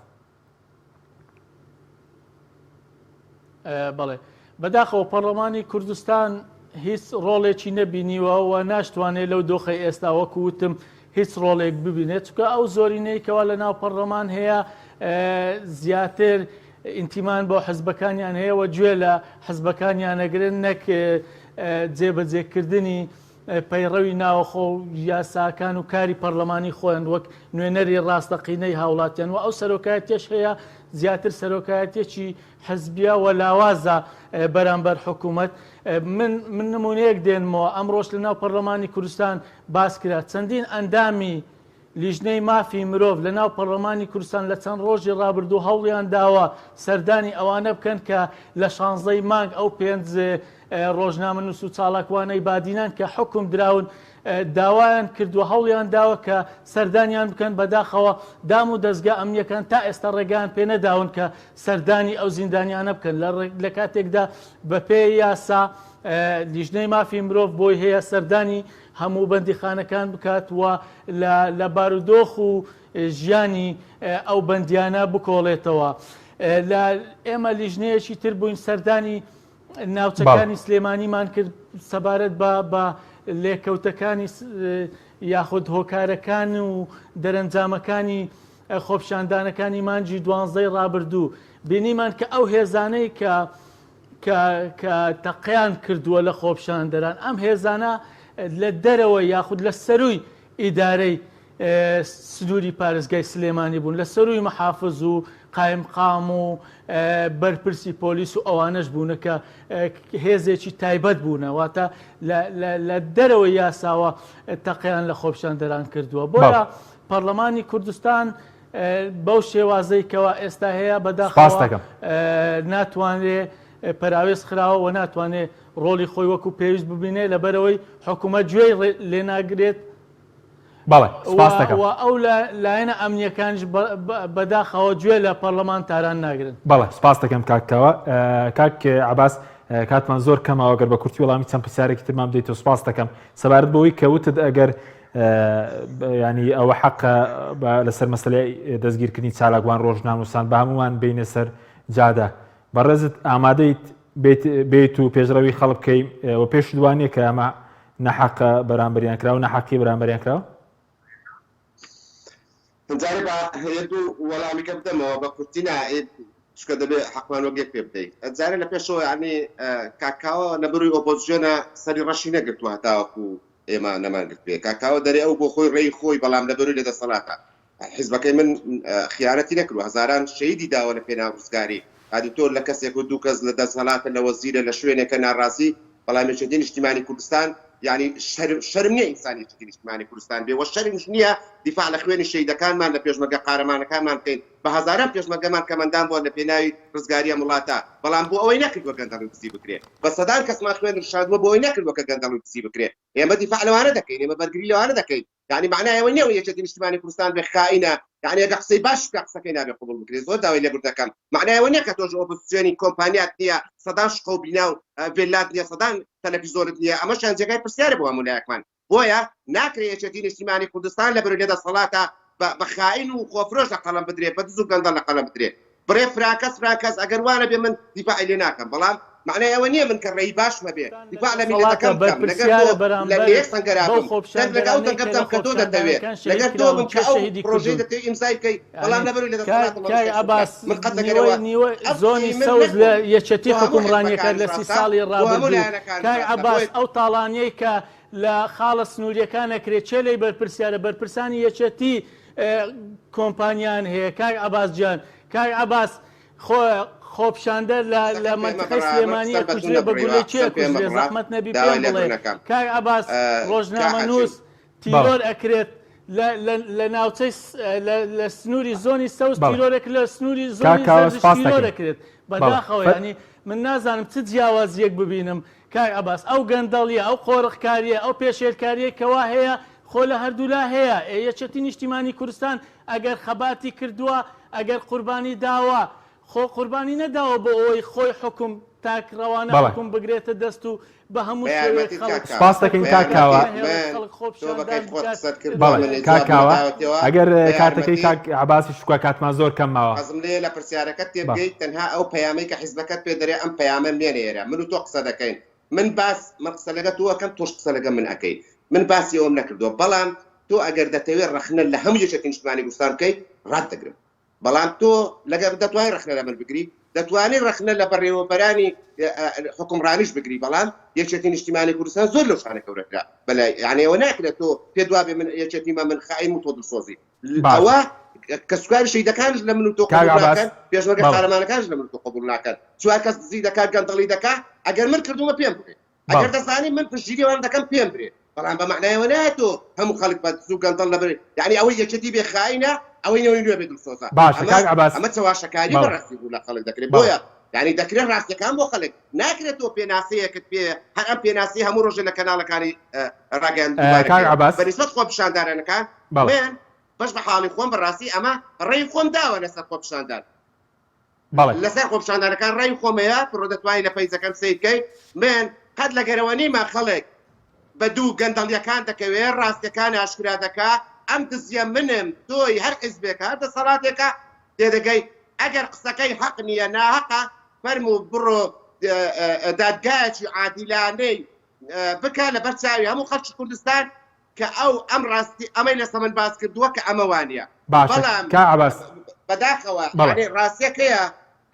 بەڵێ بەداخەوە پەڕلەمانی کوردستان هیچ ڕۆڵێکی نەبینیوە و ناشتوانێت لەو دۆخەی ئێستا وەکو وتم هیچ ڕۆڵێک ببینێت چونکە ئەو زۆرینەی کەوا لە ناو پەڕلەمان هەیە زیاتر ئینتیمان بۆ حزبەکانیان هەیە و گوێ لە حزبەکانیان نەگرن نەک جێبەجێکردنی پەیڕەوی ناوەخۆ و یاساکان و کاری پەڕلەمانی خۆیان وەک نوێنەری ڕاستەقینەی هاوڵاتیان و ئەو سەرۆکایەتیەش هەیە زیاتر سەرۆکایەتیەکی حزبیە و لاوازە بەرامبەر حکوومەت من من نمونەیەک دێنمەوە ئەمڕۆش لە ناو پەرلەمانی کوردستان باس کرا چەندین ئەندامی لیژنەی مافی مرۆڤ لە ناو پەڕلەمانی کوردستان لە چەند ڕۆژی ڕابردوو هەوڵیان داوە سەردانی ئەوانە بکەن کە لە شانزەی مانگ ئەو پێنج ڕۆژنامەنووس و چالاکوانەی بادینان کە حوکم دراون داوایان کردووە هەوڵیان داوە کە سەردانیان بکەن بەداخەوە دام و دەزگا ئەمنیەکان تا ئێستا ڕێگەیان پێ نەداون کە سەردانی ئەو زیندانیانە بکەن لە کاتێکدا بەپێی یاسا لیژنەی مافی مرۆڤ بۆی هەیە سەردانی هەموو بەندیخانەکان بکات و لە بارودۆخ و ژیانی ئەو بەندیانە بکۆڵێتەوە. لە ئێمە لیژنەیەکی تر بووین سەردانی ناوچەکانی سلێمانیمان کرد سەبارەت بە بە لێکەوتەکانی یاخود هۆکارەکان و دەرەنجامەکانی خۆپیشاندانەکانی مانگی دوانزەی ڕابردوو بینیمان کە ئەو هێزانەی کە کە کە تەقەیان کردووە لە خۆپیشاندەران، ئەم هێزانە لە دەرەوەی یاخود لە سەرووی ئیدارەی سنووری پارێزگای سلێمانی بوون، لە سەرووی محافز و قایمقام و بەرپرسی پۆلیس و ئەوانەش بوونە کە هێزێکی تایبەت بوونە، واتە لە دەرەوەی یاساوە تەقەیان لە خۆپیشاندەران کردووە. بۆیە پەڕلەمانی کوردستان بەو شێوازەی کەوا ئێستا هەیە بەداخەوە ناتوانرێ پەراوێز خراوە و ناتوانێ ڕۆڵی خۆی وەکو پێویست ببینێ لەبەرەوەی حکوومەت گوێی لێ ناگرێت و ئەو لایەنە ئەمنیەکانیش بەداخەوە گوێ لە پەرلەمانتاران ناگرن. بەڵێ سپاس دەکەم کاک کاوە. کاک عەباس کاتمان زۆر کەمەوە گەر بە کورتی وەڵامی چەند پرسیارێکی ترمان بدەیتەوە سپاس دەکەم سەبارەت بەوەی کە وتت ئەگەر ینی ئەوە حەقە لەسەر مەسلەی دەستگیرکردنی چالاکوان ڕۆژناموسان بە هەمووان بینە سەر جادە بەڕێزت ئامادەیت بیت و پێشڕەوی خەڵک بکەی و پێش دوانە کە ئەمە نەحەقە بەرامبەریان کراوە نەحەقی بەرامبەریان کراوە جارێ با یەک دوو وەڵامیکە بدەمەوە بە کورتی نا چونکە دەبێ حەقمان وەک یەک پێ بدەی جارێ لە پێشەوە یعنی کاک کاوە لە بەروی ئۆپۆزسیۆنە سەری ڕەشی نەگرتووە هەتاوەکو ئێمە نەمانگرتبێ کاک کاوە دەرێ ئەو بۆ خۆی ڕێی خۆی بەڵام لە بەروی لە دەسەڵاتە حیزبەکەی من خیانەتی نەکردووە هەزاران شەهیدی داوە لە پێناو ڕزگاری هادی تۆ لە کەسێک و دوو کەس لە دەسەڵاتە لە وەزیرە لە شوێنێکە ناڕازی بەڵام یەکێتی نیشتیمانی کوردستان. یانی شەرم شەرم نییە ئینسان یەکێتی نیشتمانی کوردستان بێ وە شەرمیش نییە دیفاع لە خوێنی شەهیدەکانمان لە پێشمەرگە قارەمانەکانمان بکەین بە هەزاران پێشمەرگەمان کەمەندان بووە لە پێناوی ڕزگاری ئەم وڵاتە بەڵام بۆ ئەوەی نەکردووە گەندەڵی و دزی بکرێ بە سەدان کەسمان خوێن ڕشاندووە بۆ ئەوەی نەکردووە کە گەندەڵی و دزی بکرێ ئێمە دیفاع لەوانە دەکەین ئێمە بەرگری لەوانە دەکەین یانی مەعنای ئەوە نیە ئەوەی یەکێتی نیشتمانی کوردستان بێ خائینە یانی ئەگەر قسەی باش بکا قسەکەی نابێ قبوڵ بکرێ زۆر داوای لێبوردن دەکەم مەعنای ئەوە نیە کە تۆش ئۆپۆزسیۆنی کۆمپانیات نیە سەدان شقە و بینا و ڤێلات نیە سەدان تەلەفیزۆرت نیە ئەمەشیان جێگای پرسیارە بۆ هەموو لایەکمان بۆیە ناکرێ یەکێتی نیشتیمانی کوردستان لە بەرەی لە دەسەڵاتە بە خائین و خۆفرۆش لە قەڵەم بدرێ بە دز و گەندەڵ لە قەڵەم بدرێ بڕێ فراکەس فراکەس ئەگەر وانەبێ من دیفاعی لێ ناکەم بەڵام مەعنای ئەوە نییە من کە ڕێی باشم هەبێ دیفاع لە دەسەڵاتە میللەتەکەم بکەم لەگەر بەرپرسیارە تۆ لە لە بەرامبەر یەک سەنگەرا بەو بم دەنگ لەگە ئەو خۆپیشاندەرانەی دەنگە کە لە بدەم کە تۆ دەتەوێ خۆپیشاندانەکان شەهید لەگەر تۆ کراون بم کێ کە ئەو شەهیدی پڕۆژەی کردوون دەتەوێ ئیمزای بکەی بەڵام یانی لەبەروی لە کاک دەسەڵاتم کاک ئەمە شتێک عەباس من قەت نیوەی لەگەرەوە نیوە ئەم زۆنی قسەی من سەوز لە نەبوو یەکێتی بۆ هەموو حوکمڕانیەکە حیزبەکانیش لە سی ڕاستە ساڵی بۆ هەموو ڕابردوو لایەنەکانیش کاک ڕاستە عەباس بۆیە ئەو تاڵانیەی کە لە خاڵە سنووریەکان ئەکرێ کێ لێی بەرپرسیارە بەرپرسانی یەکێتی کۆمپانیان هەیە کاک عەباس گیان کاک عەباس خۆ خۆپیشاندەر لە لە قسەکەم پێ مەنتیقەی مەبڕە من سلێمانی قسەم بە تۆ ئەکوژرێ بە نەبڕیوە گولەی کێ قسەم پێ ئەکوژرێ مەبڕە زەحمەت نەبی پێم داوای بڵێ لێبوردن ئەکەم کاک عەباس کاک حەکیم ڕۆژنامەنووس بەڵێ تیرۆر ئەکرێت لە لە لە ناوچەی لە لە سنووری زۆنی سەوز بەڵێ تیرۆرێک لە سنووری کاک زۆنی کاوە زەردیش سپاس تیرۆر دەکەین ئەکرێت بەڵێ بەداخەوە فەر یانی من نازانم چ جیاوازیەک ببینم کاک عەباس ئەو گەندەڵیە ئەو قۆرخکاریە ئەو پێشێلکاریەی کەوا هەیە خۆ لە هەردوولا هەیە ئێ یەکێتی نیشتیمانی کوردستان ئەگەر خەباتی کردووە ئەگەر قوربانی داوە خۆ قوربانی نەداوە بۆ ئەوەی خۆی حوکم تاک ڕەوانە بەڵێ. حوکم بگرێتە دەست و بە هەموو بە شێوەیەک یارمەتیت خەڵک کاک کاوە سپاس دەکەین بە کاک سەرکوت کاوە. یارمەتیت بکات نەهێڵێت من خەڵک تۆ بە خۆپیشاندان کەیف خۆت بکات قسەت کردووە بەڵێ من کاک جوابم کاوە نەداوەتەوە ئەگەر بە کاتەکەی یارمەتیت کاک عەباسی شوکا کاتمان زۆر کەم ماوە. حەزم لێیە لە پرسیارەکەت بەڵێ. تێبگەیت تەنها ئەو پەیامەی کە حیزبەکەت پێ دەرێ ئەم پەیامە مێنێرە من و تۆ قسە دەکەین من باس من قسە لەگە تۆ ئەکەم تۆش قسە لەگە من ئەکەی من باسی ئەوەم نەکردووە بەڵام تۆ ئەگەر دەتەوێ ڕەخنە لە هەموو یەکێتی نیشتمانی کوردستان بکەی ڕات دەگرم بەڵام تۆ لەگە دەتوانی ڕەخنە لە من بگری دەتوانی ڕەخنە لە بەڕێوەبەرانی حکومڕانیش بگری بەڵام یەکێتی نیشتیمانی کوردستان زۆر لەو شانە گەورەترە بەلای یعنی ئەوە ناکرێت تۆ پێت وابێ من یەکێتیمە من خائیم و تۆ دڵسۆزی باشە ئەوە کەسوکاری شەهیدەکانش لە من و تۆ کاک قبوڵ عەباس ناکەن پێشمەرگە بەڵێ قارەمانەکانش لە من و تۆ قبوڵ ناکەن چوار کەس دزی دەکات گەندەڵی دەکا ئەگەر من کردومە پێم بڵێ ئەگەر بەڵێ دەزانی من پشتگیری ئەوان دەکەم پێم برێ بەڵام بە مەعنای ئەوە نایە تۆ هەموو خەڵک بە دز و گەندەڵ لەبەر یعنی ئەوەی یەکێتی بێ خائینە ئەوەی نەوەی نوێ بێ دڵسۆزە باشە ئەمە کاک عەباس ئەمە چەواشەکاری بەڵێ بەڕاستی ڕوو لە خەڵک دەکرێت بەڵێ بۆیە یعنی دەکرێت ڕاستیەکان بۆ خەڵک ناکرێت تۆ پێناسەیەکت پێ هەر ئەم پێناسەی هەموو ڕۆژێ لە کەناڵەکانی ڕاگەیاندن دووبارە کاک کەیەوە عەباس بە نیسبەت خۆپیشاندارانەکان بەڵێ من بەش بە حاڵی خۆم بەڕاستی ئەمە ڕێی خۆم داوە لەسەر خۆپیشاندان بەڵێ. لەسەر خۆپیشاندانەکان ڕای خۆم هەیە تڕۆ دەتوانی لە پەیجەکەم سەیر کەی من قەت لەگەرەوە نیمە خەڵک بە دوو گەندەڵیەکان دەکەوێ ڕاستیەکان ئاشکرا دەکا ئەم دزیە منم تۆی هەر حیزبێکە هەر دەسەڵاتێکە تێدەگەی ئەگەر قسەکەی حەق نییە ناهەقە فەرموو بڕۆ دادگایەکی عادیلانەی بکە لەبەر چاوی هەموو خەڵکی کوردستان کە ئەو ئەم ڕاستی ئەمەی لەسە من باس کردووە کە ئەمە وانە باشە بەڵام کاک عەباس بەداخەوە بەڵێ یعنی ڕاستیەکەیە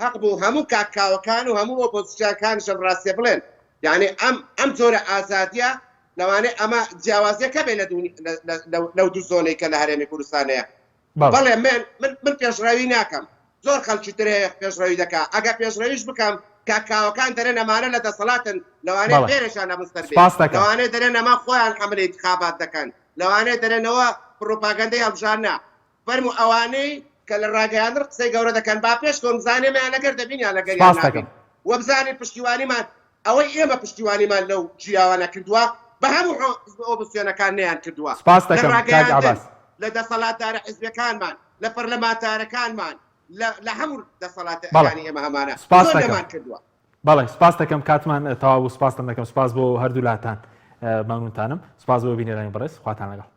هەق بوو هەموو کاک کاوەکان و هەموو ئۆپۆزیسیۆنەکانیش ئەم ڕاستیە بڵێن یعنی ئەم ئەم جۆرە ئازادیە لەوانەیە ئەمە جیاوازیەکە بێ لە دوو لەو دوو زۆنەی کە لە هەرێمی کوردستان هەیە بەڵێ بەڵێ من من من پێشڕەوی ناکەم زۆر خەڵکی تر هەیە پێشڕەوی دەکا ئەگەر پێشڕەویش بکەم کاک کاوەکان دەرێن ئەمانە لە دەسەڵاتن لەوانەیە بەڵێ غێرێکیان لە من سەر بێ سپاست دەکەم. لەوانەیە دەرێن ئەمە خۆیان حەملەی ئینتخابات دەکەن لەوانەیە دەرێنەوە پڕوپاگەندەی هەڵبژاردنە فەرموو ئەوانەی کە لە ڕاگەیاندن قسەی گەورە دەکەن با پێش کەون بزانێ ئێمەیان لەگەر دەبین یان لەگەریان سپاست نابین دەکەم. وە بزانین پشتیوانیمان ئەوەی ئێمە پشتیوانیمان لەو گیراوانە کردووە بە هەموو حزبە ئۆپۆزسیۆنەکان نەیان کردووە سپاست لە دەکەم کاک ڕاگەیاندن عەباس. لە دەسەڵاتدارە حزبیەکانمان لە پەرلەمانتارەکانمان لە لە هەموو بەڵێ دەسەڵاتەکانی ئێمە هەمانە سپاست زۆر دەکەم. لەمان کردووە. بەڵێ سپاست دەکەم کاتمان تەواو بوو سپاستان دەکەم سپاس بۆ هەردوو لاتان مەمنونتانم سپاس بۆ بینەرانی بەڕێز خواتان لەگەڵ.